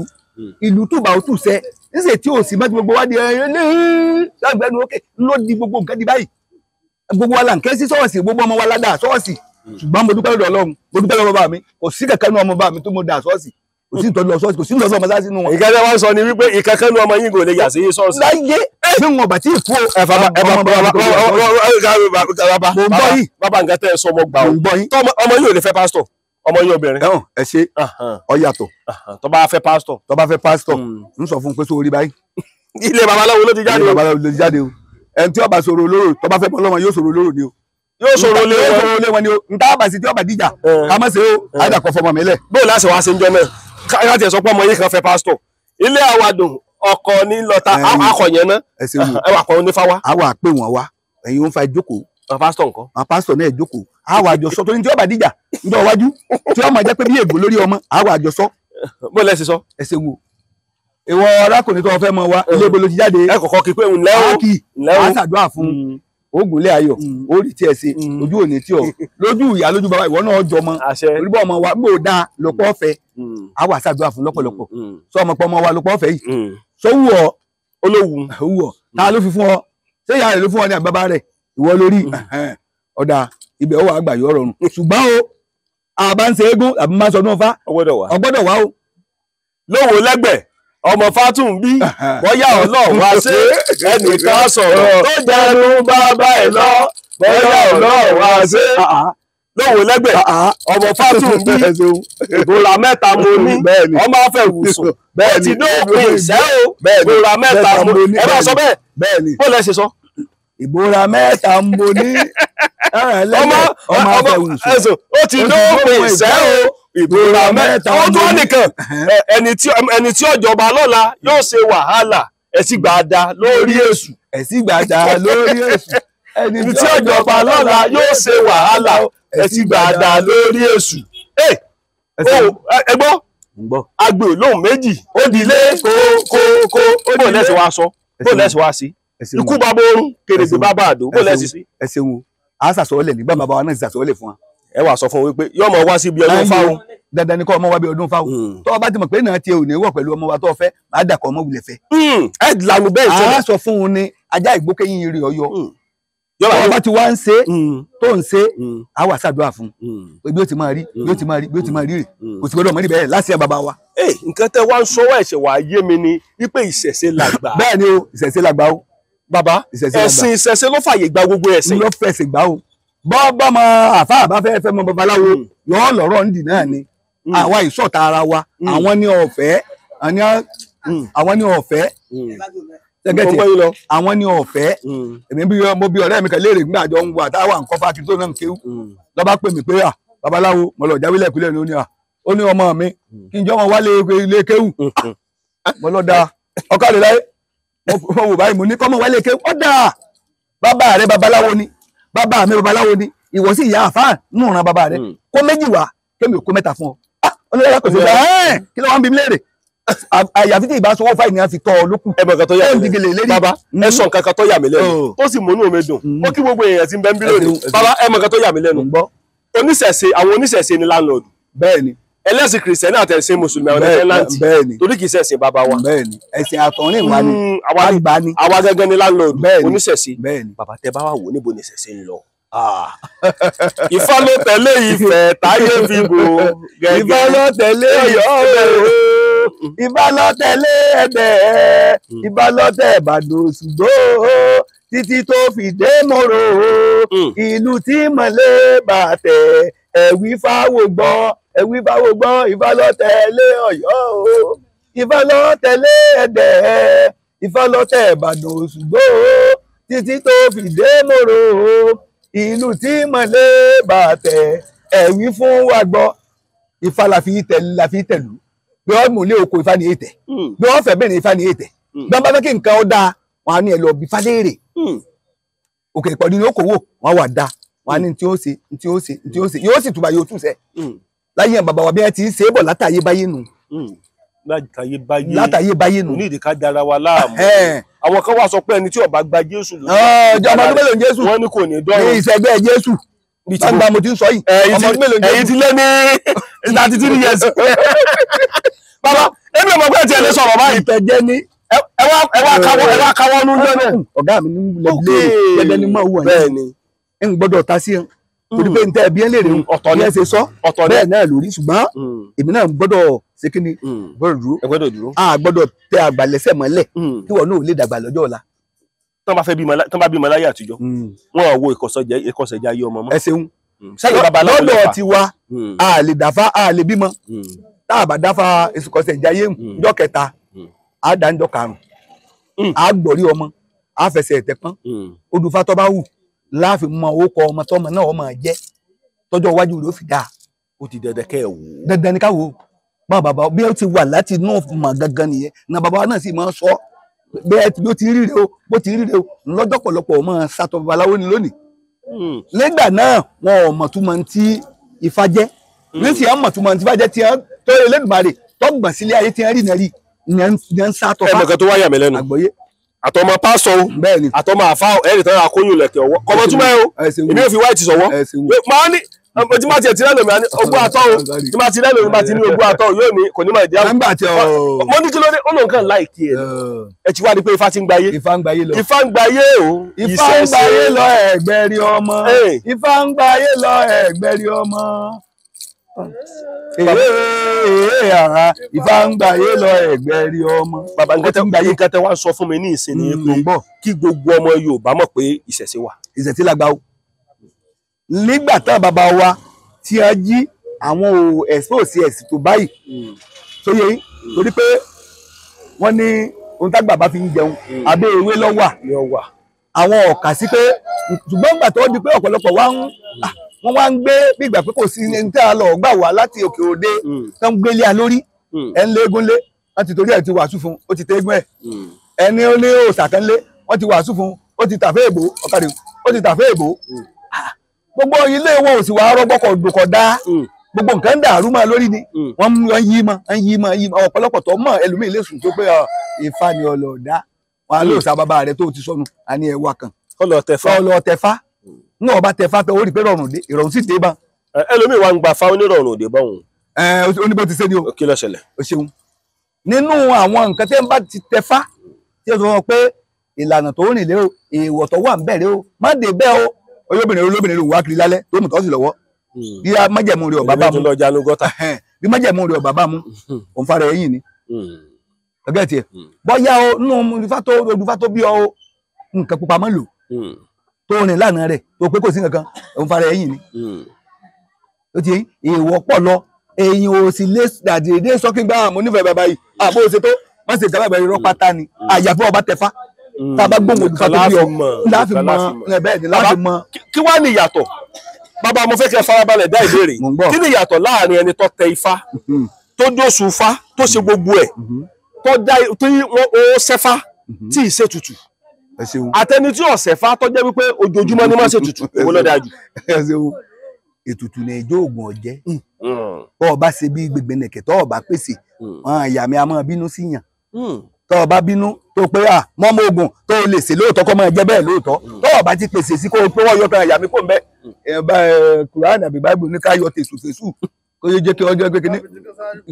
ìlú tùbà ó tùsẹ níṣẹ́ tí ò sí mọ́ ti gbogbo wá di ẹ̀ẹ́dẹ́gbẹ́nu ókè ló di gbogbo nǹkan di báyìí gbogbo wa là ń ké sí ṣọ́ọ̀ṣì gbogbo ọmọ wa la dà ṣọ́ọ̀ṣì ṣùgbọ́n mo dúpẹ́ lọ́dọ̀ Ọlọ́run mo dúpẹ́ lọ́dọ̀ bàbá mi kò sí kankan nínú ọmọ bàbá mi tó mo dà ṣọ́ọ̀ṣì kò sí ìtọ́jú lọ ṣọ́ọ̀ṣì kò sí ìtọ́jú ọmọ sáà sínú wọn. Ìkẹ́kẹ́ wá sọ ni wípé ìkẹ́kẹ́ nu ọmọ yín kò lè yà sí ṣọ́ọ̀ṣì. Láyé bí wọn bá tí ì kú o. Bàbá nǹkan tẹ́ ẹ sọ ọmọ gbà o ọmọ yìí ò lè fẹ́ pásítọ̀ ọmọ yìí obìnrin. Ẹ ṣe ọ yàtọ̀. Tó bá fẹ́ pásítọ̀. Tó bá fẹ́ pásítọ̀ ń sọ fún un pé sórí báyìí. Ilé babaláwo ló ti jáde o. Ilé babaláwo ló ti jáde o. Ẹni tí ó bá sọ̀rọ̀ olóró tó bá fẹ́ bọ́ lọ́mọ yóò sọ̀rọ̀ olóró ni o. Yóò sọ̀rọ̀ olóró yóò sọ̀rọ̀ olóró ni o. Nta bá sí tí ó bá dìjà ká má ṣe o àdàkọ fọmọ mi lẹ̀. Bó láṣẹ wá ṣe ń jọ náà ká tiẹ̀ sọ pé ọmọ yìí kan fẹ́ pásítọ̀ ilé àwàdùn ọkọ ní lọta akọ̀yẹn náà ẹ wà kọ́ onífáwá. A wà pé wọ́n wá ẹ̀yin ó ń fa ìjókòó. Àwọn pásítọ̀ nǹkan. Àwọn pásítọ̀ náà ìjókòó a wà àjọsọ torí tí ó bá dìjà ńjọ́ iwájú tí ó máa jẹ́ pé bí ègbò lórí ọmọ a wà àjọsọ. Bó lẹ ṣe sọ. Ẹ ṣe wo ìwọ arákùnrin tó fẹ́ mọ wa ilé ibo ló ti jáde. Ẹ kọ̀kọ́ kí pé ńlẹ́ o ńlẹ́ o a ṣàdúrà fún oògùnlé ayọ̀ orí tí ẹ ṣe ojú òní tí ọ lójú ìyá lójú bàbá ìwọ náà jọmọ olúbọ ọmọ wa gbò dáa lọ́pọ̀ ọ̀fẹ́ a wà ṣàdúrà fún lọ́pọ̀lọpọ̀ sọ ọmọ pọ ọmọ wa lọ́pọ̀ ọ̀fẹ́ yìí sọ wù ọ olówù wù ọ ta ló fi fún ọ ṣé ìyá rẹ ló fún ọ ní àbí bàbá rẹ ìwọ lórí ọ̀dà ibẹ̀ ó wà àgbà yọ rọrùn ṣùgbọ́n o àbá ń ṣe eégún àbí máa ń sọdún ọfá ọgbọ́dọ̀ wá o. Lówó lẹ́gbẹ̀ẹ́ ọmọ Fátúnbí bí bóyá Ọlọ́run wá ṣe ẹnìkan sọ̀rọ̀ tó jẹnu bàbá ẹ̀ lọ Bóyá Ọlọ́run á ṣe. Lówó lẹ́gbẹ̀ẹ́ ọmọ Fátúnbí ìbúra mẹ́ta mo ní ọmọ afẹ́wùsùn ó ti dópin ìṣẹ́ o ìbúra mẹ́ta mo ní. Ẹ bá sọ bẹ́ẹ̀ bó lẹ ṣe sọ. Ìbúra mẹ́ta mo ní ọmọ afẹ́wùsùn ó ti dópin ìṣẹ́ o ìbúra mẹ́ta. Ó tún nìkan ẹni tí ọjọba lọ́la yóò ṣe wàhálà ẹ̀sìn gbàdá lórí èṣù. Ẹ̀sìn gbàdá lórí èṣù. Ẹni tí ọjọba lọ́la yóò ṣe wàhálà ẹtí gbàdá lórí èṣù. Ẹ gbọ́ agbe olóhùn méjì ó di ilé kókókó. Bó lẹ́sìn wá sọ, bó lẹ́sìn wá sí ikú bàbá orun kèrègbè bàbá àdó, bó lẹ́sìn sí. Ẹ ṣeun o, a ṣàṣọlẹ̀ nígbà bàbá wa náà ti ṣàṣọlẹ̀ fún wa. Ẹ wà sọ fún wípé yóò mọ wá síbi ọdún fáwọn. Dandan ni kọ́ ọmọ wa bí ọdún fáwọn. Tọ́ ọ bá ti mọ̀ pé náà tiẹ̀ ò ní wọ̀ pẹ̀lú ọmọ wa tó fẹ́, máa dàkọ̀ ọmọ wulẹ̀ fẹ́. Ẹ lànà bẹ́ẹ̀ sọ. A sọ fún un ní ajá ìgbókẹ́yìn rẹ̀ ọyọ. Yọba bá ti wá ń ṣe tó ń ṣe á wà ṣàdúrà fún un bí ó ti máa rí bí ó ti máa rí bí ó ti máa rí rè kò sì gbọdọ̀ mọ́ rí bẹ́ẹ̀ láti ẹ̀ bàbá wa. Nǹkan tẹ́ wá ń sọ ẹ̀ṣẹ̀ wà yé mi ni wípé ìṣẹ̀ṣe làgbà. Bẹ́ẹ̀ ni o, ìṣẹ̀ṣe làgbà o. Bàbá, ẹ̀sìn ìṣẹ̀ṣe ló fàyè gba gbogbo ẹ̀sìn. Ló fẹ̀sẹ̀ gbà o. Bọ́ mọ àfáà bá fẹ́ fẹ́ mọ babaláwo lọ́ọ́ lọ́rọ̀ ń dì náà ni àwa ìṣọ̀tá ara wa àwọn ní ọ̀fẹ́ àwọn ní ọ̀fẹ́ gẹ́gẹ́ àwọn ní ọ̀fẹ́. Èmi bí mo bí ọ̀rẹ́ mi kan léèrè nígbà àjọ ń wà táwa nǹkan fákiri tó náà ń kéwú lọ́ba pè mí pé à babaláwo mo lọ jáwé lẹ́kúlẹ̀ ní ó ní à ó ní ọmọ mi kí n jọ́ wọn wálé ilé kéwú mo lọ da ọkọ rẹ láyé mo wò báyìí mo ní kọ́mọ wálé kéwú ó dà bàbá rẹ babaláwo ni bàbá mi babaláwo ni ìwọ sì ìyá àfáà nù ràn bàbá rẹ kó méjì wá kémi ò kó mẹ́ta fún ọ. Olóyè kò sí ẹ kí ló wá ń bi mí léèrè àyàfi tí ìbá sọwọ́ fáìní ní a fi tọ́ ọ lókù. Ẹ mọ̀ nǹkan tó yà mí lẹ́nu bàbá, ẹ sọ nǹkan kan tó yà mí lẹ́nu tó sì múnú mi dùn ó kí gbogbo èèyàn tí ń bẹ ń bí lónìí. Bàbá, ẹ mọ̀ nǹkan tó yà mí lẹ́nu. Oníṣẹ̀ṣe, àwọn oníṣẹ̀ṣe ni láńlọ́ọ̀dù. Bẹ́ẹ̀ni. Ẹlẹ́sìn kìrìsìtẹ́nì àti ẹ̀sìn mùsùlùmí àwọn tẹ́nàntì. Bẹ́ẹ̀ni. Torí kìí ṣẹ̀sìn bàbá wa. Bẹ́ẹ̀ni. Ẹ̀sìn àtọ̀rìn wa ni. Àgbà ni. Àwa gẹ́gẹ́ ni láńlọ́ọ̀dù. Oníṣẹ̀ṣe. Bẹ́ẹ̀ni. Bàbá, tẹ bá wà wò níbo ni ìṣẹ̀ṣe ń lọ. Ifá ló tẹ̀lé Ifẹ̀ táyé fi bò gẹ́gẹ́. Ifá ló tẹ̀lé Ọ̀yọ́ Ifá ló tẹ̀lé Ẹdẹ, Ifá ló tẹ̀ Ìbàdàn Òṣùgbó títí tó fi dé Mòró ìlú tí mọ̀lẹ́ bá tẹ̀ ẹ̀wí fáwọ̀ gbọ́ ẹ̀wí fáwọ̀ gbọ́. Ifá ló tẹ̀lé Ọ̀yọ́ Ifá ló tẹ̀lé Ẹdẹ, Ifá ló tẹ̀ Ìbàdàn Òṣùgbó títí tó fi dé Mòró ìlú tí mọ̀lẹ́ bá tẹ̀ ẹ̀wí fún wa gbọ́. Ifá la fi tẹ̀lú bí wọ́n mú ilé oko Ifá ní ètẹ̀ bí wọ́n fẹ́ bẹ̀rẹ̀ Ifá ní ètẹ̀ bí wọ́n bá fẹ́ kí nǹkan ó dáa wọn á ní ẹ lọ bí Fálérè òkè ìpọ̀dù ní okòwò wọn wà dáa wọn á ní tí ó ṣe tí ó ṣe tí ó ṣe yóò sì túbà yóò túṣẹ láyé bàbá wa bí wọ́n ti ṣe é bọ̀ látàyè báyé nù. Látàyè báyé nù. Ní ìdí ká dára wa láàmú. Àwọn kan wá sọ pé ẹni tí ó bá gba Jésù lójú. Ọjọ́ ọmọ ọdún mélòó ní Jésù. Wọ́n ní kò ní dọ́run. Ní ìṣẹ́gbẹ́ Jésù. Gbangba mo ti ń sọ yìí. Ọmọ ọdún mélòó ní Jésù. Ẹ̀yin ti lé ní 33 years. Bàbá, èmi ò mọ̀ pé ẹ ti ẹ̀ lè sọ̀rọ̀ báyìí. Ìtẹ̀jẹ́ ni. Ẹ wá káwọ́ nú jẹ́ náà. Ọ̀gá mi ní lẹ́bi léèrè ni mọ̀ wù Bẹ́ẹ̀ ni. Ń gbọ́dọ̀ ta sí ẹ. Torí pé ntẹ́ ẹbí ẹ léèrè ọ̀tọ̀ ni ẹ ṣe sọ. Bẹ́ẹ̀ náà lórí ṣùgbọ́n èmi náà gbọ́dọ̀ ṣe kí ni gbọ́dọ̀ dúró. Ẹ gbọ́dọ̀ dúró. A gbọ́dọ̀ tẹ àgbà lẹ́sẹ̀ mọ́lẹ̀ kí wọn náà lè dàgbà lọ́jọ́ ọ̀la. Tán bá fẹ́ bímọ tán bá bímọ láyé àtijọ́ wọn ò wo ìkọsẹ̀jayé ọmọ mọ́. Ẹ ṣeun. Lọ́dọ̀ tiwa a lè dáfá a lè bímọ tá a bá dáfá ìkọsẹ̀jayé ńjọ́ kẹta a dá ńjọ́ karùn-ún a gbọ̀rí ọmọ a fẹsẹ̀ ẹ̀tẹ̀ pọ́n odùfá tó bá wù láàfin mọ orúkọ ọmọ tọmọ náà ọmọ jẹ tọjọ́ iwájú rẹ̀ ó fi dáa. Ó ti dandan kẹ́ ẹ̀ wò ó. Dandan ni ká wò ó. Bá bàbá bí ó ti wà láti inú mọ̀ gangan nìyẹn na bàbá náà sì máa ń sọ bẹ́ẹ̀ bí ó ti rí rè o bó ti rí rè o lọ́jọ́ pọ̀lọpọ̀ máa sàtọ̀ babaláwo ni lónìí. Nígbà náà wọn ò mọ̀ túmọ̀ tí Ifá jẹ́ nísìnyí àwọn mọ̀ túmọ̀ tí Ifá jẹ́ tí wọ́n tó Elédùmarè tó gbọ̀n sílé ayé tí wọ́n rí náà rí ní ń sàtọ̀ fá. Ẹ mọ̀ kan tó wáyà mí lẹ́nu. Àgbọ́yé. Àtọmọ pásọ o àtọmọ àfa o ẹnì tán akóyún lẹ̀kẹ̀ ọwọ́ kọmọ túmọ̀ ẹ o èmi ò fi white sọwọ́ máa ní tí máa tiẹ̀ ti lẹ́nu mi ogún àtọ́ o tí máa ti lẹ́nu mi máa ti ní ogún àtọ́ o yóò ní kò ní máa ìdí àwọn. Mo ní kí ló dé ó lóun kàn láìkí ẹ ẹ ti wá ní pé Ifá ti ń gbayé. Ifá ń gbayé lọ. Ifá ń gbayé o. Ifá ń gbayé lọ ẹ̀gbẹ́rì ọmọ. Ifá ń gbayé lọ ẹ̀gbẹ́rì ọmọ. Ifá ń gbayé lọ ẹ̀gbẹ́rì ọmọ. Bàbá nǹkan tẹ wá sọ fún mi ní ìsìn ni pé kí gbogbo ọmọ Yorùbá mọ̀ pé ìṣẹ̀ṣe wà. Ìṣẹ̀ṣe la gbà o. Nígbà tá bàbá wa tí a jí àwọn ò expose ẹ̀sìn tó báyìí tó yẹ yín, torí pé wọ́n ní ohun tágbà bá fi ń jẹun abẹ́ ewé ló wà. Àwọn ọ̀kà sí pé ṣùgbọ́n ìgbà tó di pé ọ̀pọ̀lọpọ̀ wá ń wọ́n wá ń gbé bí ìgbà pé kò sí ní tí a lọ gbà wá láti òkè òde tó ń gbélé a lórí. Ẹ̀ ń lé eégún lé, wọ́n ti torí ẹ̀ ti wàásù fún, ó ti tẹ eégún ẹ̀. Ẹni ó ní òòṣà kan lé, wọ́n ti wàásù fún, ó ti tàfé èbó ọ̀kadì, ó ti tàfé èbó. Gbogbo ilé wọn ò sì wá rọ́gbọ́kọ̀ dùkọ̀ dá, gbogbo nǹkan ń dàrú mọ́ lórí ni. Wọ́n yí mọ́, ń yí mọ́, yí mọ́. Ọ̀pọ̀lọpọ̀ tó mọ̀ ẹlòmíì lè sùn tó pé Ifá ni ọlọ́ọ̀dá wọn á lóò sá bàbá rẹ tó ti sọnù, a ní ẹwà kan kọ́ lọ tẹ̀fá. Ní ọba tẹ̀fá tó ó rí pé rọrùn dé, ìrọ̀rùn sì dé bá. Ẹlòmíì wa ń gba fa onírọ̀rùn òde bá òun. Ó ní bó ti ṣe ni o. Kí ló ṣẹlẹ̀? O ṣeun. Nínú àwọn nǹkan tí ń bá ti tẹ̀fá tí ó sọ wọn pé ìlànà tó rìn lé o, èèwọ̀ tó wà ń bẹ̀rẹ̀ o, má dé bẹ́ẹ̀ o. Olóbìnrin olóbìnrin ló wá kiri lálẹ́ tó mú tọ́sí lọ́wọ́. Bí májẹ̀mú rẹ̀ ọ̀bá bá mú, bí májẹ̀mú rẹ̀ ọ̀bá bá mú, òun fara ẹ̀yìn ni. Ọgẹ́ tiẹ̀ bọ́yá o nínú olùfà tó bí ọ o, nǹkan pupa mọ́ lò tó rìn lánàá rẹ̀ tó pé kò sí nǹkan, òun fara ẹ̀yìn ni. Ó ti èèwọ̀ pọ̀ lọ, èyàn ò sì lé dàdédé sọ́kí gbá àmọ́ nífẹ̀ẹ́ bàbá yìí àbó ṣe tó wọ́n sì dábàá irọ́ pátá ni. Àyàfi ọba tẹ̀fá tá a bá gbóhùn olùfà tó bí ọ láàfin mọ bẹ́ẹ̀ ni láàfin mọ. Kí wàá ní ìyàtọ̀ bàbá? Mo fẹ́ kẹ́ farabalẹ̀ dá ìbéèrè. Kí ni ìyàtọ̀ láàrin ẹni tó tẹ ifá, tó dóṣù ifá, tó ṣe gbogbo ẹ̀, tó dá tí ó ṣẹ́fá tí ì ṣètùtù, àtẹni tí ò ṣẹ́fá tó jẹ́ wípé ojoojúmọ́ ni máa ṣètùtù, owó ló dáa jù? Ètùtù ní ẹjọ́ oògùn ọ̀jẹ́. Bọ́ ọba ṣe bí gbẹgbẹnẹkẹ tọ́ ọba pèsè wọn, àyà mi a máa bínú sí yàn. Tọ́ ọba bínú tó pé à mọ́mọ́ oògùn tó o lè ṣe lóòótọ́ kọ́ máa jẹ́ bẹ́ẹ̀ lóòótọ́, tọ́ ọba ti pèsè sí kó o pé wọ́n yọ kan àyà mi kò ń bẹ́ ẹ̀ bá Kùránì àbí Báíbù ní ká yọ tèṣù fèṣù kó yẹ jẹ́ kí ọjọ́ pé kíní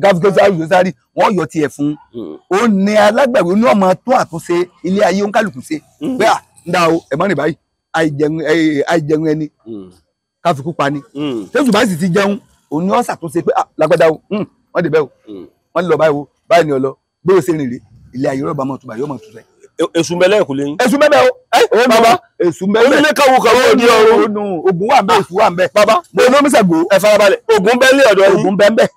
káfíńkì sáré wọ́n yọ tiẹ̀ fún un. Ó ní alágbàwé ní ọmọ tó àtúnṣe ilé ayé ó ń kálukú ṣe pé à ń dá o ẹ̀ mọ́ rìn báyìí, àìjẹun ẹni káfíkú pa ni. Tẹ́sù bá sì ti jẹun, òun ni wọ́n ṣàtúnṣe pé lágbádá o, wọ́n dé bẹ́ẹ̀ o, wọ́n lọ báyìí o, báyìí ni ọ lọ bí ó ṣe rìn rí ilé ayé rọ́bà mọ̀ túbà yóò mọ̀ túbà. Èṣù mẹ́lẹ́ kò lè yín. Èṣù mẹ́mẹ́ o. Bàbá èṣù mẹ́mẹ́. Onílé kàwọ́ kàwọ́ òdi ọ̀run. Ògún wà ń bẹ, èṣù wà ń bẹ. Bàbá mo ní oníṣègùn. Ẹ farabalẹ̀, Ògún bẹ́ẹ̀ lé ọ̀dọ̀ yín. Ògún bẹ́ẹ̀ bẹ́ẹ̀.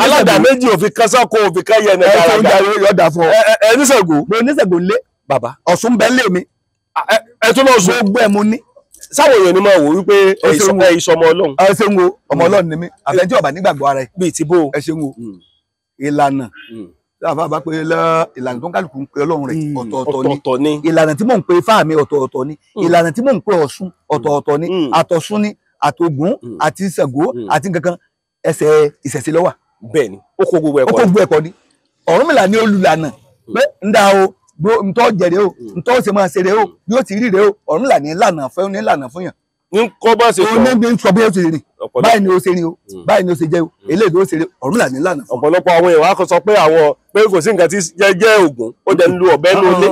Aládà méjì òfin kan sọ́kò òfin kan yẹn ní gàràgà. Ẹ yọ̀dà fún ọ. Ẹ níṣègùn. Mo níṣègùn lé. Bàbá Ọ̀ṣun bẹ́ẹ̀ lé mi. Ẹ tún lọ sùn. Gbogbo ẹ̀ mo ní. Sáwọn èèyàn ni máa wò wípé ẹ ìsọmọ Ọlọ́run. Ẹ ṣeun o, ọmọ Ọlọ́run ni mí, àfẹnjí ọba nígbàgbọ́ ara ẹ. Bíi ti bó. Ẹ ṣeun o. Ìlànà sáfà bá pé ìlànà tó ń kálukú ń pe Ọlọ́run rẹ̀ ọ̀tọ̀ọ̀tọ̀ ni. Ìlànà tí mò ń pe Ifá mi ọ̀tọ̀ọ̀tọ̀ ni. Ìlànà tí mò ń pe Ọ̀ṣun ọ̀tọ̀ọ̀tọ̀ ni. Àtọ̀ṣun ni àtògún àti Ṣàngó àti nǹkankan ẹsẹ̀ ìṣẹ̀ṣe ló wà. Bẹ́ẹ̀ni, ó kó gbogbo ẹ̀kọ́ ni. Ó kó gbogbo ẹ̀kọ́ ni. Ọ̀rúnmìlà ni olùlànà pé ń dá o ntọ́ jẹrẹ o, ntọ́ ṣe máa ṣe rẹ o, bí ó ti rí rẹ o. Ọ̀rúnmìlà ní lànà fẹ́ ní lànà fún yàn. Ní kọ́ bá ṣe sọ. Ó ní sọ bí ó ṣe rìn báyìí ni ó ṣe rìn o, báyìí ni ó ṣe jẹ́ o, eléyìí ló ṣe rìn. Ọ̀rúnmìlà ní lànà fún. Ọ̀pọ̀lọpọ̀ àwọn èèyàn wá sọ pé àwọn pé kò sí nǹkan tí jẹ́ Ògún, ó jẹ́ ń lu ọ̀bẹ ní ilé,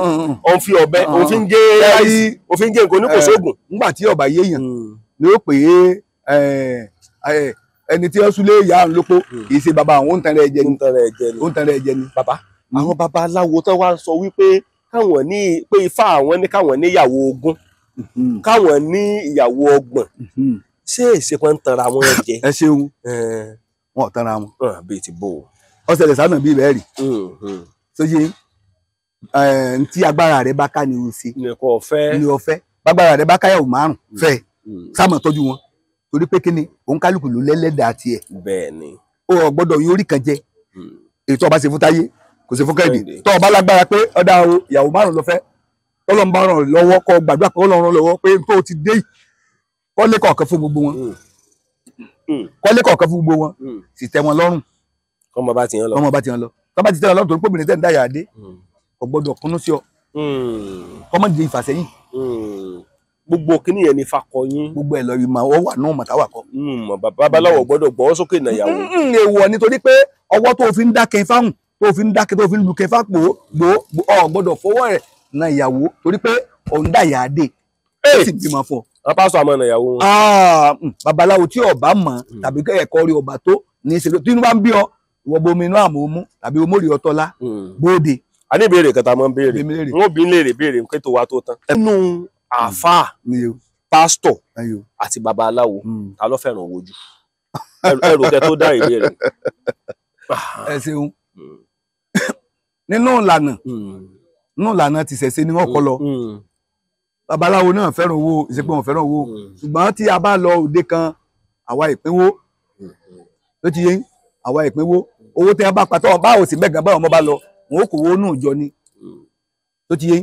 òun fi ọ̀bẹ òun fi ń gé ráìsì, òun fi ń gé nǹkan ní kò sóògùn. Nígbà tí ọba yéèyàn ni ó pè é ẹni tí ó súlé ìyá òun lóko kì í ṣe bàbá àwọn, ó ń tan rẹ̀ jẹ ni. Ó ń tan rẹ̀ jẹ ni. Bàbá, àwọn babaláwo tó wá sọ wípé káwọn ní pé Ifá àwọn ní káwọn ní ìyàwó 20, káwọn ní ìyàwó 30, ṣé ìṣepọ̀ ń tanra wọn jẹ? Ẹ ṣeun, wọn ò tanra wọn. Bíi ti bò ó. Ọ̀sẹ̀lẹ̀ sánà bíi bẹ́ẹ̀ rí. Sóyè ntí agbára rẹ bá ká ni o ṣe. Ní ọ̀fẹ́. Bágbára rẹ bá káyàwó 5 fẹ́ sáàmù tọ́jú wọn. Torí pé kíni òun kálukú ló lẹ́lẹ́dàá tiẹ̀. Bẹ́ẹ̀ni. O ò gbọ́dọ̀ yóò rí kan jẹ. Ètò ọba ṣe fún táyé kò sí fún Kẹ́hìndé. Tọ́ ọba lágbára pé ọ̀dà o ìyàwó 5 lọ fẹ́, tọ́lọ́ ń bá ràn lọ́wọ́ kọ́ gbàdúrà pé Ọlọ́run ràn lọ́wọ́ pé tó ti dé yìí kọ́lé kọ̀ọ̀kan fún gbogbo wọn, kọ́lé kọ̀ọ̀kan fún gbogbo wọn, sì tẹ́ wọn lọ́rùn. Kọ́mọ bá ti yàn lọ. Kọ́mọ bá ti yàn lọ. Tọ́ bá ti tẹ́ wọn lọ́rùn torí pòmìnir tẹ́ ń dáyà dé, kò gbọ́dọ̀ kúnnú sí ọ, kọ́mọ di ìfàsẹ́yìn. Gbogbo kíní yẹn ni fakọyín. Gbogbo ẹ̀ lọ ìmọ̀ ọ wà náà mọ̀táwà kọ. Babaláwo gbọ́dọ̀ gbọ́ sókè nàyàwó. Èèwọ̀ nítorí pé ọwọ́ tó fi ń dákẹ́ fáhùn tó fi ń dákẹ́ tó fi ń lu kẹfà pò gbò ọ gbọ́dọ̀ fọwọ́ rẹ̀ na ìyàwó torí pé òun dà yà á dé ó sì bímọ fún ọ. Wọn pásọ àmọ́ na ìyàwó wọn. Babaláwo tí ọba mọ̀ tàbí ẹ̀kọ́ rí ọba tó ní í ṣe tí inú bá ń bí ọ ìwọ bomi inú àmọ́ mú tàbí omórí ọtọ́lá bóde. A ní ìbéèrè kan tá a máa ń béèrè, wọn bí ń léèrè béèrè pé tó wa tó tán. Nínú àáfàá Pásítọ̀ àti babaláwo, ta ló fẹ́ràn owó jù? Ẹrù kẹ tó dá ìbéèrè. Ẹ ṣeun. Nínú ìlànà, nínú ìlànà ti ṣẹ̀ṣe ni wọ́n kọ́ lọ. Babaláwo náà fẹ́ràn owó, ìṣepé wọn fẹ́ràn owó. Ṣùgbọ́n tí a bá lọ òde kan, àwa ìpínwó ló ti yé, àwa ìpínwó owó tí a bá pa tọ́ báwo sì mẹ́gàn báwọn ọmọ bá lọ, wọn ó kò owó nù jọ ni ló ti yé.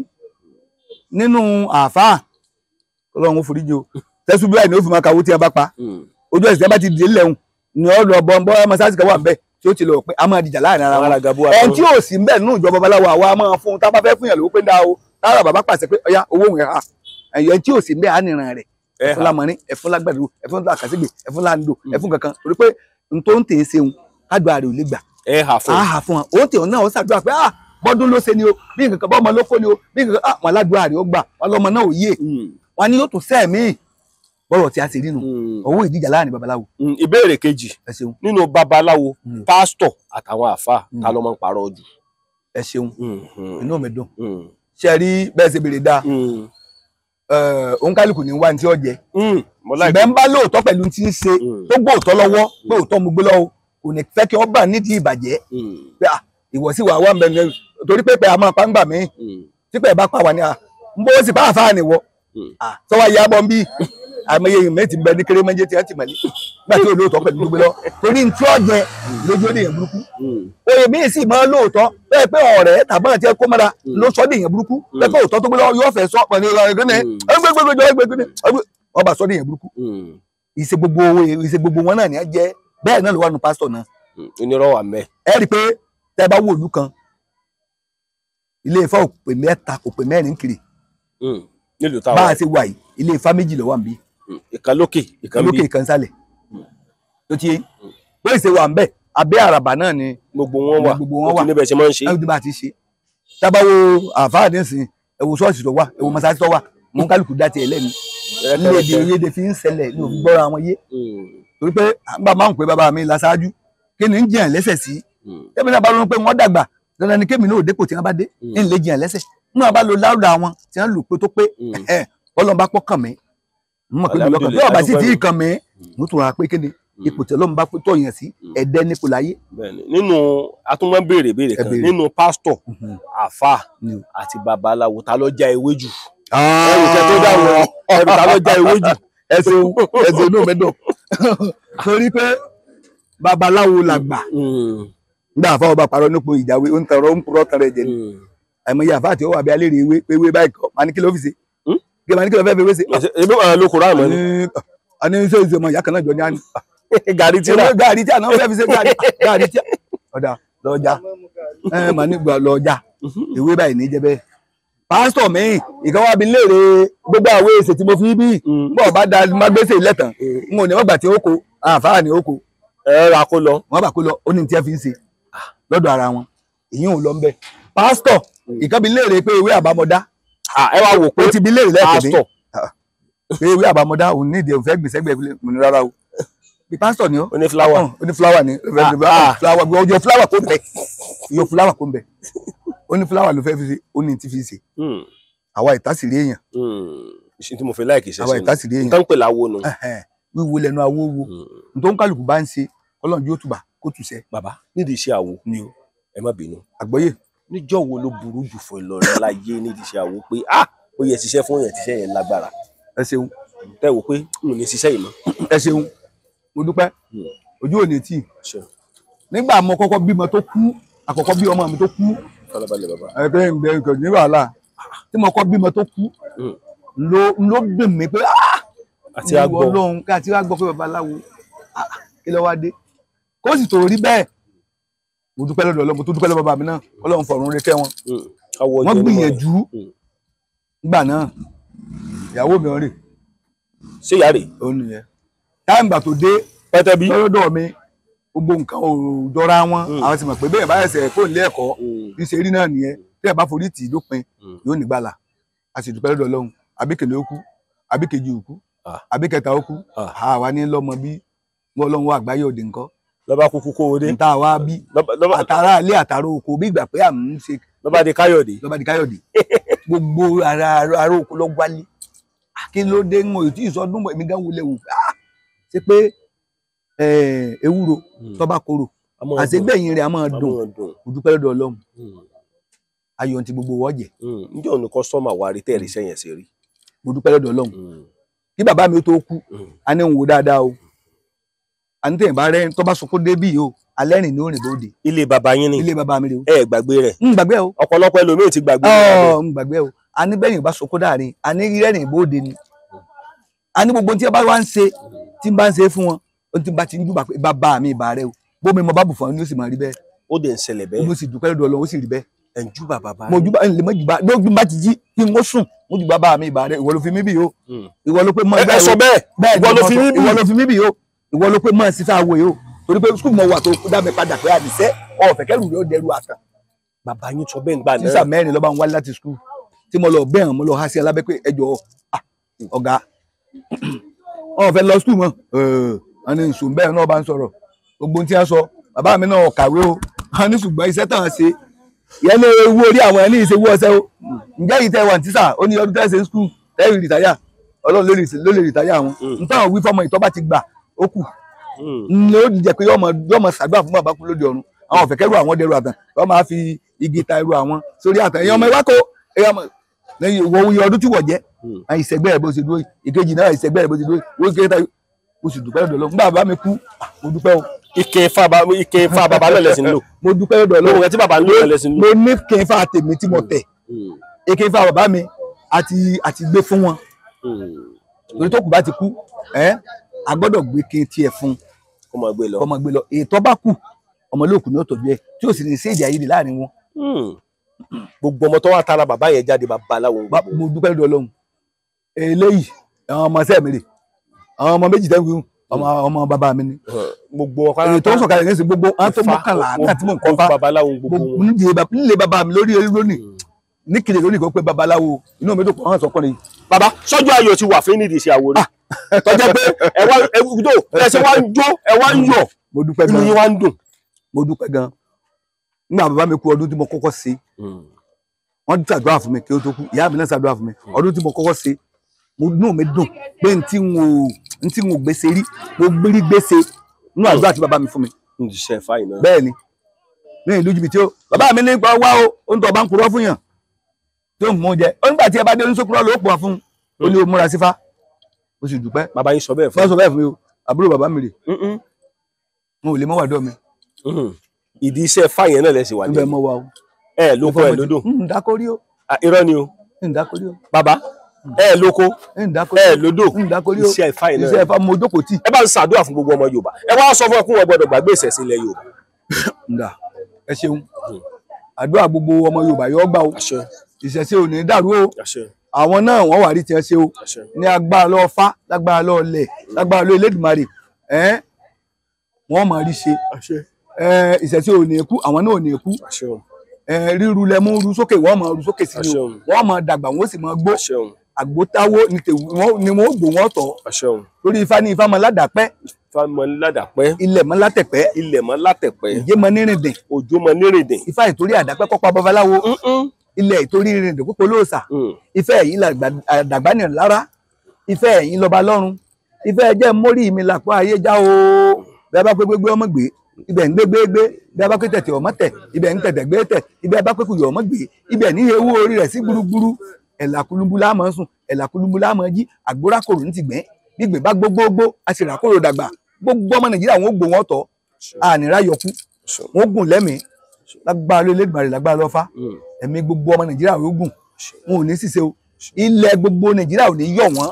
Nínú àáfàá, Ọlọ́run ó foríjì o, tẹ́sù bí wáyé ni ó fi máa ka owó tí a bá pa. Ojú ẹ̀sìn tí a bá ti dé lẹ́hùn ni ó lọ bọ́ bọ́ mọ́sáàsì kan wà ń bẹ̀ tí ó ti lọ pé a máa dìjà láàrin ara wọn. Ẹni tí ò sí ń bẹ̀ nínú ìjọba babaláwo, àwa máa fún un tá a bá fẹ́ fún yàn lówó pé ń dá o, tára bàbá pàṣẹ pé ọyá owó òun ẹ̀ ha, ẹ̀yẹ tí ò sí ń bẹ̀ á nìran rẹ̀, ẹ̀fún lámọrin, ẹ̀fún lágbàdo, ẹ̀fún làkàṣègbè, ẹ̀fún láńdò, ẹ̀fún kankan, torí pé n tó ń tè é ṣeun kádùá rẹ̀ ò lè gbà. Ẹ hà fún un. Á hà fún un. Òun tè náà ó ṣàdúrà pé ah bọ́dún ló ṣe ni o, bí nǹkan bọ́ ọmọ ló kó ni o, bí nǹkan ah wọn aládùúrà rẹ̀ ó gbà, wọn lọ́mọ náà ò yé, wọn ni yóò tún sẹ́ẹ̀ míì bọ́rọ̀ tí a ṣe nínú owó ìdíjà láàrin babaláwo. Ìbéèrè kejì, nínú babaláwo, pásítọ̀ àtàwọn àáfàá, ta ló máa ń parọ́ jù? Ẹ ṣeun, inú mi dùn. Ṣe rí bẹ́ẹ̀ ṣe béèrè dáa, òǹkálùkù ní wá ní tí ó jẹ. Ṣùgbọ́n ń bá lóòótọ́ pẹ̀lú tí ń ṣe tó gbóòótọ́ lọ́wọ́, pé òótọ́ mo gbé lọ́wọ́, kò ní fẹ́ kí wọ́n bà nídìí ìbàjẹ́. Ìwọ sí wà wà mẹ́rin torí pé a máa pa ń gbà mí, tí pé bá pa wà ní à ń bó sì bá àfáà nìwọ sọ́wọ́ ya bọ́ ń bí àmọye ìmọ̀ ti bẹ ní kérémọ́jẹ́ tí wọ́n ti mọ̀lẹ́ nígbà tí olóòótọ́ pẹ̀lú gbogbo lọ torí tí ó jẹ lójú ó dèèyàn burúkú. Oyè míì sì máa lóòótọ́ bẹ́ẹ̀ pé ọ̀rẹ́ tàbí àti ẹ̀kọ́ mọ́ra ló sọ dèèyàn burúkú, bẹ́ẹ̀ pé òótọ́ tó gbé lọ yóò fẹ́ sọ pẹ̀lú ọba sọ dèèyàn burúkú. Ìṣe gbogbo wọn náà ni á jẹ bẹ́ẹ̀ náà ló wà nù pásítọ̀ náà. Onírọ̀ wà mẹ́. Ẹ rí i pé tẹ́ bá wo ìlú kan, ilé Ifá ò pè mẹ́ta kò pè mẹ́rin kiri. Bá a ṣe wà yìí, ilé Ifá méjì ló wà níbí. Ìkan lókè, ìkan lókè, ìkan sálẹ̀. Tó ti bó ṣe wà ń bẹ̀, abẹ́ àràbà náà ni gbogbo wọn wà. Gbogbo wọn wà. Ó ti níbẹ̀ ṣe máa ń ṣe. Ẹ bá ti ṣe. Tá bá wo àfáà nísìnyí, ẹ wo ṣọ́ọ̀ṣì tó wà, ẹ wo mọ́ṣáláṣí tó wà, mú kálukú dá tiẹ̀ lẹ́nu. Léde oyéde fi ń ṣẹlẹ̀ ní òfin gbọ́ra wọn yé. Torí pé bá máa ń pè bàbá mi láṣáájú, kí ni ń jiyàn lẹ́sẹ̀ sí? Tẹ́mi náà bá ronú pé wọ́n dàgbà, dandan ni kémi náà ò dépò tí wọ́n bá dé, ń lè jiyàn lẹ́sẹ̀. Nínú àbá lo láwùdà wọn tí wọ́n lù pé tó pé Ọlọ́run bá pọ́ kàn mí. Mo mọ̀ pé mi lọ́kàn bí ọba sì ti kàn mí, mo tún ra pé kí ni ipò tí Ọlọ́run bá tọ̀ yàn sí, ẹ̀dẹ́ nípò láyé. Nínú atúmọ̀ béèrè béèrè kan, nínú pásítọ̀, àfáà àti babaláwo, ta ló já ewé jù? Ẹrù kẹ tó dá wọn, ẹrù ta ló já ewé jù? Ẹ ṣeun, ẹ ṣeun, inú mi dùn. Torí pé babaláwo làgbà. Nígbà àfáà ọba parọ́ nípò ìjàwé, ó ń tọrọ ó ń purọ́ tọrọ ẹ̀jẹ̀ ni. Àìmọye àfáà tí ó wà bí alẹ́ rè ewé pé ewé báyìí kọ́, màá ní kí ló fi ṣe? Kí màá ní kí ló fẹ́ fi ewé ṣe? Ebi wà ló kúrò àmọ́ ni. A ní ṣé ìṣe ọmọ ìyá kan náà jọ ní àná. Gàrí tí ra. Gàrí tí àná fẹ́ fi ṣe gàrí tí. Ọ̀dà lọ́jà. Màá ní gbà lọ́jà. Ewé báyìí ní jẹ́ bẹ́ẹ̀. Pásítọ̀ mi, ìkan wá bi léèrè gbogbo àwọn èsì tí mo fi bí. Bọ́ọ̀ bá da mágbèsè lẹ́tàn, n ò ní wọ́n gbà tí ó kó, àǹfààní ó kó. Ẹ ra kó lọ. Wọ́n bà kó lọ, ó ní tí ẹ fi ń ṣe lọ́dọ̀ ara wọn. Ìyẹn ò lọ ń bẹ. Pásítọ̀, ìkan bi léèrè pé ewé àbámọ̀dá. Ẹ wá wò pé ó ti bi léèrè lẹ́ẹ̀kẹ́ mi. Pé ewé àbámọ̀dá òun ní ìdí òun fẹ́ gbèsè gbẹ mo ní rárá o. Bí pásítọ̀ ni ó. Ó ní fúláwà. Ó ní fúláwà ni. Fúláwà yọ fúláwà kó ń bẹ. Yọ fúláwà kó ń bẹ. Ó ní fúláwà ló fẹ́ fi ṣe, ó ní ti fi ṣe. Àwa ìtàsírí èèyàn. Ṣé tí mo fi láìkì ṣẹṣẹ Àwa ìtàsírí èèyàn. Nǹkan pè láwo nu. Wíwo lẹnu awo wo. N tó ń kálukú bá ń ṣe, Ọlọ́run yóò tùbà kó tùṣẹ́. Bàbá, nídìí iṣẹ́ àwo ni o. Ẹ má bínú. Àgbọ́yé. Níjọ́ wo ló burú jù fún Ìlọrin láyé nídìí iṣẹ́ àwo pé ah ó yẹ ṣiṣẹ́ fún yẹn tíṣẹ́ yẹn lágbára. Ẹ ṣeun. Tẹ́ wò pé n ò ní ṣiṣẹ́ yìí mọ́. Ẹ ṣeun. Mo dúpẹ́. Ojú ò ní tì. Nígbà mo kọ́kọ́ bímọ tó kú, àkọ́kọ́ bí ọmọ mi tó kú. Ẹ pé ń bẹ kò ní wàhálà. Tí mo kọ́ bímọ tó kú, ló dùn mí pé ah àti àgbọ̀ Ọlọ́run ká àti àgbọ̀ pé babaláwo kí ló wá dé. Kó sì tó rí bẹ́ẹ̀. Mo dúpẹ́ lọ́dọ̀ Ọlọ́run, mo tó dúpẹ́ lọ́dọ̀ bàbá mi náà, Ọlọ́run fọ̀run rẹ̀ kẹ́ wọn. Wọ́n gbìyànjú nígbà náà, ìyàwó mi ọ̀rẹ́. Ṣé ìyá rẹ̀? Òun nìyẹn. Táìmù gbà tó dé pẹ́tẹ́bí lọ́dọ̀ mi, gbogbo nǹkan ò jọra wọn. Àwọn ti mọ̀ pé bẹ́ẹ̀ bá ẹsẹ̀ kó nílé ẹ̀kọ́, bí ṣe rí náà nìyẹn. Tí ẹ bá forí tì í dópin, yóò nígbàlà. A sì dúpẹ́ lọ́dọ̀ Ọlọ́run. Àbí kèlè ó kú, àbí kejì ó kú, àbí kẹta ó kú. Àwa ní lọ́mọ bí wọ́n Ọlọ́run wà àgbáyé òde nǹkan. Lọ́ba kúkú kó o dé. Nta wa bí àtàrà ilé àtàrà oko bí ìgbà pé à ń ṣe. Lọ́ba di Káyọ̀dé. Lọ́ba di Káyọ̀dé. Gbogbo ara oko lọ wálé. Kí ló dé ń wò tí ìsọdún èmi gan wulẹ̀ wò ṣe pé ewúro tó bá korò àṣegbẹ̀yìn rẹ̀ a máa dùn. Mo dúpẹ́ lọ́dọ̀ Ọlọ́run, ayọ̀ ti gbogbo wọ́n jẹ́. Ǹjẹ́ òní kọ́sọ́mà wa rí tẹ́ẹ̀rí sẹ́yìn ṣe rí? Mo dúpẹ́ lọ́dọ̀ Ọlọ́run. Kí bàbá mi tó kú, a ní ń wo dáadáa o, a ní tẹ̀yìn bá rẹ́ tó bá sunkún débì o, alẹ́ rìn ní òrìn bóde. Ilé bàbá yín ni? Ilé bàbá mi rè o. Ẹ gbàgbé rẹ̀? Ń gbàgbé o. Ọ̀pọ̀lọpọ̀ ẹlòmíì ti gbàgbé rẹ̀. Ń gbàgbé o. A ní bẹ́yìn bá sunkún dáàrin, a ní rẹ́rìn bóde ni. A ní gbogbo tí ẹ bá wá ń ṣe, tí n bá ń ṣe fún wọn, ó ti bá ti ń júbà pé bàbá mi ìbà rẹ o, bómi mo bá bù fún ọ ni ó sì máa rí bẹ́ẹ̀. Ó dẹ̀ ń ṣẹlẹ̀ bẹ́ẹ̀. Mo sì dúpẹ́ lọ́dọ̀ Ọlọ́run, ó sì rí bẹ́ẹ̀. Ẹ̀ ń júbà bàbá. Mo júbà, ẹ̀ lè mọ júbà, lójú bá ti jí kí n ó sùn, mo júbà bàbá mi ìbà rẹ, ìwọ ló fi mí bì o. Ìwọ ló pé mọ ẹ sọ bẹ́ẹ̀, ìwọ ló fi mí bì. Ìwọ ló fi mí bì o. Ìwọ ló pé mọ sí sáà wo yìí o. Torí pé skul mọ wà tó dá mi padà pé àdìsẹ́ ọ̀fẹ́ kẹ́rù rẹ̀ ó dẹrù àtàn. Bàbá yín sọ bẹ́ẹ̀ ń gbà náà. Sísà mẹ́rin ló bá ń wálé láti skul tí mo lọ bẹ́ẹ̀ hàn, mo lọ há sí alábẹ́ pé ẹ jọ̀ọ́ ọ̀gá ọ̀fẹ́ lọ skul mọ́. Wọ́n ní nsùn bẹ́ẹ̀ náà bá ń sọ̀rọ̀ gbogbo tí wọ́n sọ bàbá mi náà kàwé o. Wọ́n ní ṣùgbọ́n iṣẹ́ tàn ṣe yẹn ní ewu orí àwọn ẹni ìṣe wú ọṣẹ o. Ǹjẹ́ yìí tẹ́ wà ní tíṣà ó ní ọdún tẹ́ ṣe ń skul tẹ́ rìtáyà, Ọlọ́run ló lè rìtáyà wọn. Ntáwọn wí fọmọ ìtọ́ bá ti gbà ó kù ní ó jẹ́ pé yọmọ ṣàdúrà fún bàbá kú lóde ọ̀run. Àwọn ọ̀fẹ́ kẹ́rù àwọn dẹrù àtàn wọ́n máa fi igi ta irú àwọn sórí àtàn. Ẹ̀yin ọmọ ìwákò lẹ́yìn ìwọ oyè ọdún tí wọ̀ jẹ́ ìṣẹ̀gbẹ́ rẹ̀ bó ṣe dúró, ìkejì náà ìṣẹ̀gbẹ́ rẹ̀ bó ṣe dúró, wọ́n kéré táyọ̀. Mo sì dúpẹ́ lọ́dọ̀ Ọlọ́run. Nígbà bàbá mi kú, mo dúpẹ́ o. Ike ifá bàbá náà lẹ́sìn lò. Mo dúpẹ́ lọ́dọ̀ Ọlọ́run. Lóhùn ẹ tí bàbá ń lò náà lẹ́sìn lò. Mo ní ike ifá tèmi tí mo tẹ̀. Ike ifá bàbá mi àti gbé fún wọn. Torí tó kù bá ti kú, a gbọ́dọ̀ gbé ike tiẹ̀ fún. Kó máa gbé lọ. Kó máa gbé lọ. Ètò bá kù, ọmọ olóòkú ni ó tọ́jú ẹ, tí ò sì ní sí èdè àìyedè láàrin wọn. Gbogbo ọmọ tó wà tara bàbá yẹn jáde babaláwo. Mo dúpẹ́ lọ́dọ̀ Ọlọ́run. Eléyìí, àwọn ọmọ sẹ́ẹ̀ mi rè, àwọn ọmọ méjì tẹ́wọ́n ọmọ bàbá mi ni. Gbogbo ọkọ èyí tó ń sọ̀kalẹ̀ ní ìsìn gbogbo àwọn tó mọ́kànlá nígbà tí mò ń kọ́ fá babaláwo gbogbo wọn. Nílé bàbá mi lórí lónìí ní kiri lónìí kò pé babaláwo inú mi dùn kọ́ hàn sọkùnrin. Bàbá sọ́jọ́ ayọ̀ ti wà fún nídìí iṣẹ́ àwòrán. Tọ́jẹ́ pé ẹ wá ẹ ṣe wá ń jó ẹ wá ń yọ̀ mo dúpẹ́ gan, inú yín wá ń dùn. Mo dúpẹ́ gan. Nígbà bàbá mi kú ọdún tí mo kọ́kọ́ ṣe, wọ́n ṣàdúrà fún mi kí ó tó kú, ìyá mi náà ṣàdúrà fún mi. Ọdún tí mo kọ́kọ́ ṣe, inú mi dùn pé n tí n ò gbèsè rí, mo gbérí gbèsè nínú àdúrà tí bàbá mi fún mi. Bẹ́ẹ̀ ni ní ìlú jìbìtì o, bàbá mi ní wá o, ó ń tọ́ bá ń purọ́ fún yàn tí ó ń mú jẹ. Ó nígbà tí ẹ bá dé oníṣòkúrọ́ ló pọ̀ fún un, ó ní o múra sífá, ó sì dúpẹ́. Bàbá yín sọ bẹ́ẹ̀ fún mi. Sọ bẹ́ẹ̀ fún mi o, àbúrò bàbá mi rè. Mo ò lè mọ́ wàdọ́ mi. Ìdí iṣẹ́ fáyẹn náà lẹ́sìn wà ní. Ibẹ̀ mọ́ wa o. Ẹ lóko ẹ lódò. Ń dákórí o. Irọ́ ni o. Ń dákórí o. Bàbá ẹ lóko ẹ lódò iṣẹ́ ifá yìí náà. Iṣẹ́ ifá mo jókòó tì. Ẹ bá ń ṣàdúrà fún gbogbo ọmọ Yorùbá. Ẹ wá sọ fún ẹ kó wọn gbọ́dọ̀ gbàgbé ìṣẹ̀ṣe ilẹ̀ Yorùbá. Ǹdà ẹ ṣeun. Àdúrà gbogbo ọmọ Yorùbá yóò gbà o. Ìṣẹ̀ṣe ò ní dàrú o. Àwọn náà wọ́n wà rí tiẹ̀ ṣe o. Ní agbára lọ́ọ́ fá, lágbára lọ́ọ́ lẹ̀, lágbára lọ́ọ́ Elédùmarè. Wọ́n máa rí ṣe. Ìṣẹ̀ṣe ò ní kú, àwọn náà ò ní kú. Ríru lẹmú ru sókè, wọ́n máa ru sókè sí ni o. Wọ́n máa dàgbà, wọ́n sì máa gbó. Àgbótáwó ni wọ́n gbò wọ́n tọ̀. Lórí ifá ní ifá mọ ládàpẹ́. Ifá mọ ládàpẹ́. Ilẹ̀ mọ látẹ̀pẹ́. Ilẹ̀ mọ látẹ̀pẹ́. Òjé mọ nírìndìn. Òjò mọ nírìndìn. Ifá ìtorí àdàpẹ́ kọ́pa babaláwo. Ilẹ̀ ìtorí ìrìndìn kókó lóòsà. Ifá ẹ̀yìn làgbà ní lára. Ifá ẹ̀yìn lọ́ba lọ́run. Ifá ẹ̀jẹ̀ mórí mi làpọ̀ ayé já o. Bẹ́ẹ̀ bá pé gbégbé ọmọ gbé, ibẹ̀ ń gbé gbé, bí a bá pé tẹ̀tẹ̀ ọmọ tẹ̀, ibẹ̀ ń tẹ̀tẹ̀ gbé tẹ̀, ibẹ̀ a bá pé kùyọ̀ ọmọ gbé, ibẹ̀ ní ewu orí rẹ̀ sí gbúrúgbúrú. Ẹ̀là kulumbu láàmọ́ sùn, ẹ̀là kulumbu láàmọ́ jí, àgbórá kòrò ní ti gbẹ́, gbígbé bá gbogbogbò, a sì rà kòrò dàgbà. Gbogbo ọmọ Nàìjíríà wọn ó gbò wọn tọ̀, ànírà yọkú, wọn ó gùn lẹ́mìí, lágbára lé Elédùmarè, lágbára lọ́fà, ẹ̀mí gbogbo ọmọ Nàìjíríà ó gùn, wọn ò ní ṣìṣe o, ilẹ̀ gbogbo Nàìjíríà ò ní yọ̀ wọ́n,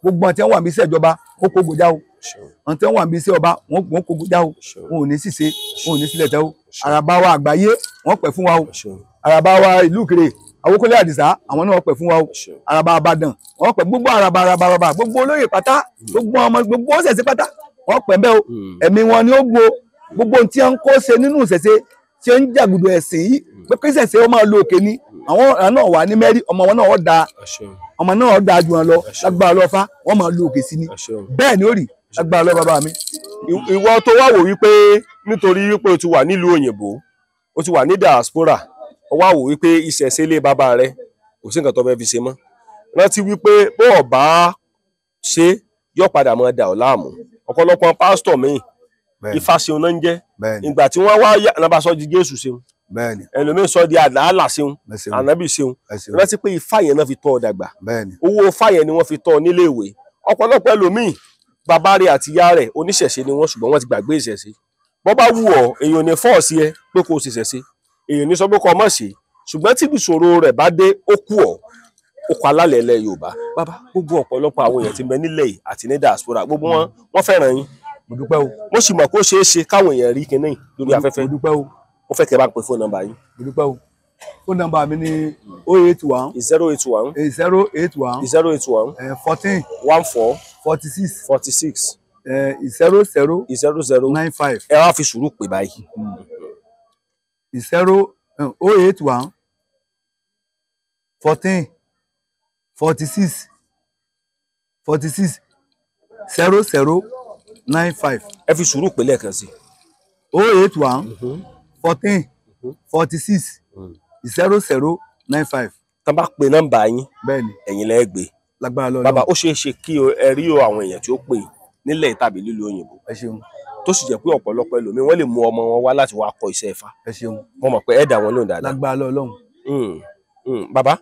gbogbo àwọn tí wọ́n wà ní iṣẹ́ ìjọba ó kó gojá o, àwọn tí wọ́n wà ní iṣẹ́ ọba wọn kó gojá o, wọn ò ní ṣìṣe, wọn ò ní sílẹ̀ tẹ́ o, àràbà wa àgbáyé wọ́n pẹ̀ fún wa o, àràbà wa ìlú Ìkirè Awókọ́lé Àdìsá àwọn náà pẹ̀ fún wa o, àràbà Ìbàdàn wọ́n pẹ̀, gbogbo àràbà àràbà àràbà gbogbo olóyè pátá, gbogbo ọmọ gbogbo ọ̀sẹ̀sẹ̀ pátá wọ́n pẹ̀ bẹ́ẹ̀ o, ẹ̀mí wọn ni ó gbo gbogbo tí wọ́n kó ṣe nínú ìṣẹ̀ṣe tí ń jàgùdù ẹ̀sìn yìí pé kí ìṣẹ̀ṣe ó máa lo òkè ni, àwọn náà wà ní mẹ́rí, ọmọ wọn náà da, ọmọ náà da ju wọn lọ, lágbára lọ fá wọ́n máa lo òkè sí ni, bẹ́ẹ̀ ni ó rí lágbára lọ bàbá mi. Ìwọ tó wá wò wípé nítorí wípé o ti wà nílùú òyìnbó, o ti wà ní diaspora, o wá wò wípé ìṣẹ̀ṣe ilé bàbá rẹ kò sí nǹkan tó fẹ́ fi ṣe mọ́. Rántí wípé bó o bá ṣe yóò padà máa dà ọ́ láàmú. Ọ̀pọ̀lọpọ̀ pásítọ̀ míì Ifá ṣeun náà ń jẹ́. Ìgbà tí wọ́n wá yá bá sọ di Jésù ṣeun, ẹlòmíín sọ di àlàálà ṣeun, ànábì ṣeun. Rántí pé Ifá yẹn náà fi tọ́ ọ dàgbà, owó Ifá yẹn ni wọ́n fi tọ́ ọ nílé ìwé. Ọ̀pọ̀lọpọ̀ ẹlòmíín bàbá rẹ̀ àti ìyá rẹ̀ oníṣẹ̀ṣe ni wọ́n, ṣùgbọ́n wọ́n ti gbàgbé ìṣẹ̀ṣe. Bọ́ bá wù ọ́, èèyàn ní fọ́ọ̀sì ẹ pé kò ṣìṣẹ̀ṣe, èèyàn ní sọ pé kò mọ̀ ṣe, ṣùgbọ́n tí ìṣòro rẹ̀ bá dé ó kú ọ́, ó kọ alálẹ̀ ilẹ̀ Yorùbá. Bàbá, gbogbo ọ̀pọ̀lọpọ̀ àwọn èèyàn tí ń bẹ nílẹ̀ yìí àti ní diaspora, gbogbo wọn wọ́n fẹ́ràn yín. Mo dúpẹ́ o. Mo sì mọ̀ kó ṣeé ṣe káwọn èèyàn rí kinní lórí afẹ́fẹ́. Mo dúpẹ́ o. Mo fẹ́ kẹ́ bá ń pe fóònù nọ́mbà yín. Mo dúpẹ́ o. Fóònù nọ́mbà mi ni 081 081 081 081 14 14 46 46 00 00 95. Ẹ wá fi sùúrù pè báyìí. 081 14 46 46 00 95. Ẹ fi sùúrù pè lẹ́ẹ̀kan sí. 081 14 46 00 95. Tán bá pe nọ́mbà yín, bẹ́ẹ̀ni, ẹ̀yin lẹ gbé. Lágbára lọ́lọ́. Bàbá, ó ṣeé ṣe kí ẹ rí àwọn èèyàn tí ó pè nílẹ̀ tàbí lílo òyìnbó. Ẹ ṣeun. Tó sì jẹ́ pé ọ̀pọ̀lọpọ̀ ẹlòmíín wọ́n lè mú ọmọ wọn wá láti wá kọ́ iṣẹ́ Ifá. Ẹ ṣeun. Mo mọ̀ pé ẹ dá wọn lóhùn dáadáa. Lágbára lọ́lọ́run. Bàbá,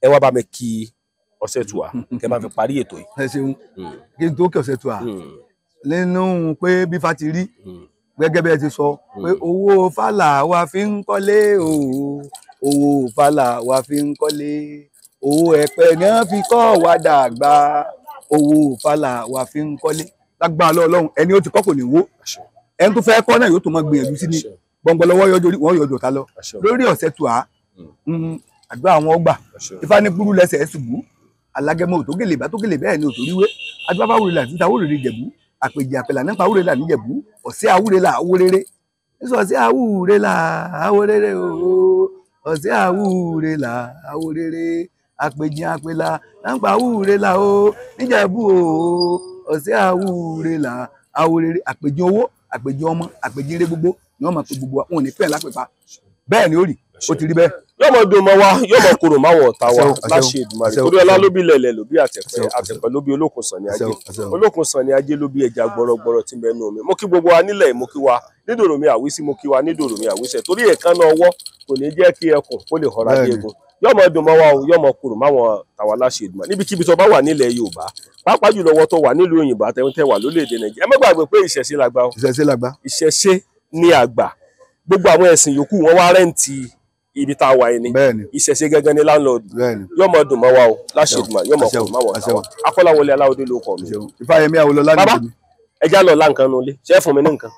ẹ wá bá mi kí Ọ̀sẹ̀tùwà kẹ́ bá fi parí ètò yìí. Ẹ ṣeun. Kí n tó kí Ọ̀sẹ̀tùwà nínú pé bí Ifá ti rí gẹ́gẹ́ bí ẹ ti sọ pé owó fàlà wa fi ń kọ́lé o, owó fàlà wa fi ń kọ́lé, owó ẹ̀pẹ̀ ni wọ́n fi kọ́ wa dàgbà, owó fàlà wa fi ń kọ́lé. Lágbára Ọlọ́run, ẹni ó ti kọ́ kò ní wó, ẹni tó fẹ́ kọ́ náà yóò tó máa gbìyànjú sí ni. Gbọ̀ngbọ̀n lọ́wọ́ yọjọ́ orí wọn yọjọ́ ta lọ lórí Ọ̀sẹ̀tùwà. Àdúrà àwọn ọgbà Ifá ní kúrú lẹ́sẹ̀ ẹ̀ ṣubú, alágẹmọ òtógèlè bá tógèlè bẹ́ẹ̀ ni òtóríwé, adúbábá wúrelà títa wúrèrè Jẹ̀bú, àpèjì àpèlà nípa wúrelà níjẹ̀bú, ọ̀sẹ̀ àwúrelà àwúrere, ọ̀sẹ̀ àwúrelà àwúrere ooo, ọ̀sẹ̀ àwúrelà àwúrere, àpèjì àpèlà nípa wúrelà o níjẹ̀bú ooo, ọ̀sẹ̀ àwúrelà àwúrere, àpèjì owó, àpèjì ọmọ, àpèjì ire gbogbo ni wọ́n máa pe gbogbo wa, wọn ò ní pẹ́ lápèpá. Bẹ́ẹ̀ ni ó rí, ó ti rí bẹ́ẹ̀. Yóò mọ dùn mọ́ wa, yóò mọ korò máwọ̀ ọ̀tá wa láṣẹ Èdùmàrè. Torí ọlá ló bí lẹ̀lẹ̀ ló bí àtẹ̀pẹ́, àtẹ̀pẹ́ ló bí Olókun Sànní Ajé, Olókun Sànní Ajé ló bí ẹja gbọrọgbọrọ tí ń bẹ nú omi. Mo kí gbogbo wa nílẹ̀, mo kí wa nídòrò mi àwísí, mo kí wa nídòrò mi àwísẹ̀, torí èékánná ọwọ́ kò ní jẹ́ kí ẹkùn kó lè họra bí egun. Yóò mọ dùn mọ́ wa o, yóò mọ korò máwọ̀ ọ̀tá wa láṣẹ Èdùmàrè. Níbikíbi tó bá wà nílẹ̀ Yorùbá, pàápàá jùlọ wọ́n tó wà nílùú òyìnbó àtẹ̀wọ́n wà lórílẹ̀‐èdè Nàìjíríà, ẹ má gbàgbé pé ìṣẹ̀ṣe làgbà o. Ìṣẹ̀ṣe làgbà. Ìṣẹ̀ṣe ni àgbà. Gbogbo àwọn ẹ̀sìn yòókù wọn wá rẹ́ǹtì ibi tá a wà yìí ni. Ìṣẹ̀ṣe gẹ́gẹ́ ní láńlọ́ọ̀dù. Yóò mọ dùn mọ́ wa o láṣẹ Èdùmàrè, yóò mọ kò má wọ̀ táwa. Akọ́láwọlé Aláwọ̀dé ló kọ mi. Ifáyẹmí Awólọ́lá ni. Bàbá, ẹ já lọ lá nǹkan nulẹ̀, ṣé ẹ fún mi ní nǹkan.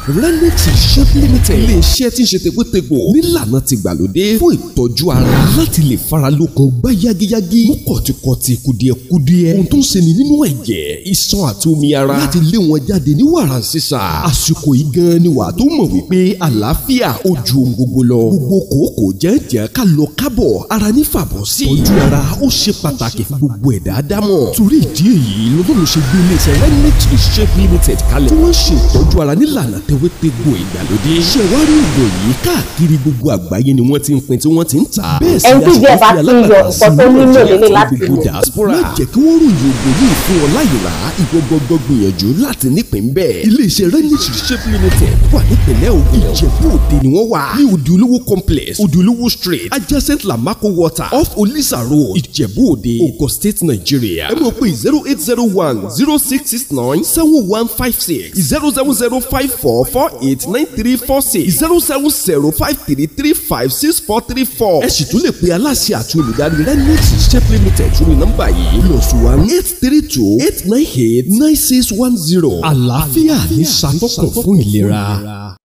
Renix Shape Limited, ilé-iṣẹ́ tí ń ṣe tegbótegbò nílànà ti gbàlódé fún ìtọ́jú ara láti lè fara lókun gbá yágíyágí, mú kọ̀tíkọ̀tì kùdìẹ̀kudiẹ, ohun tó ń ṣe ni nínú ẹ̀jẹ̀, iṣan àti omi ara láti lé wọn jáde ní wàrà sísà. Àsìkò yìí gan ni wàá tó mọ̀ wípé àlàáfíà ó ju ohun gbogbo lọ. Gbogbo kòókòó jẹ́jẹ́ ká lọ kábọ̀ ara ní fàbọ̀ sí. Ìtọ́jú ara ó ṣe pàtàkì fún gbogbo ẹ̀dá dámọ̀. Torí ìdí èyí lọ́dún ṣe gbé ilé-iṣẹ́ Renix Shape Limited kalẹ̀ tí wọ́n ṣe ìtọ́jú ara nílànà tewétegbò ìgbàlódé. Ṣẹ̀wárí ògùn yìí káàkiri gbogbo àgbáyé ni wọ́n ti ń pín tí wọ́n ti ń tà. Bẹ́ẹ̀ sì ni a àṣìkò fi alágbàtà sí Nàìjíríà àti gbogbo diaspora. Má jẹ́ kí wọ́n ròyìn ògùn yìí fún ọ láì rà á, ìwọ gbọ́gbọ́ gbìyànjú láti nípìn bẹ́ẹ̀. Iléeṣẹ́ Renix Shape Limited wà nípìnlẹ̀ Ògùn. Ìjẹ̀bú Òde ni wọ́n wà. Ní Odùolówó complex, Odùolówó street, adjacent Lamako water, off Olisa road, Ìjẹ̀bú Òde, Ogun State, Nigeria. Ẹ mọ̀ pé 0801 0669 7156 070 54 48 93 46 070 53 35 6434. Ẹ sì tún lè pe aláṣẹ àti olùdarí Renix Shape Limited sórí nọ́mbà yìí +1 832 898 9610. Àlàáfíà ní ṣàtọ́kùn fún ìlera.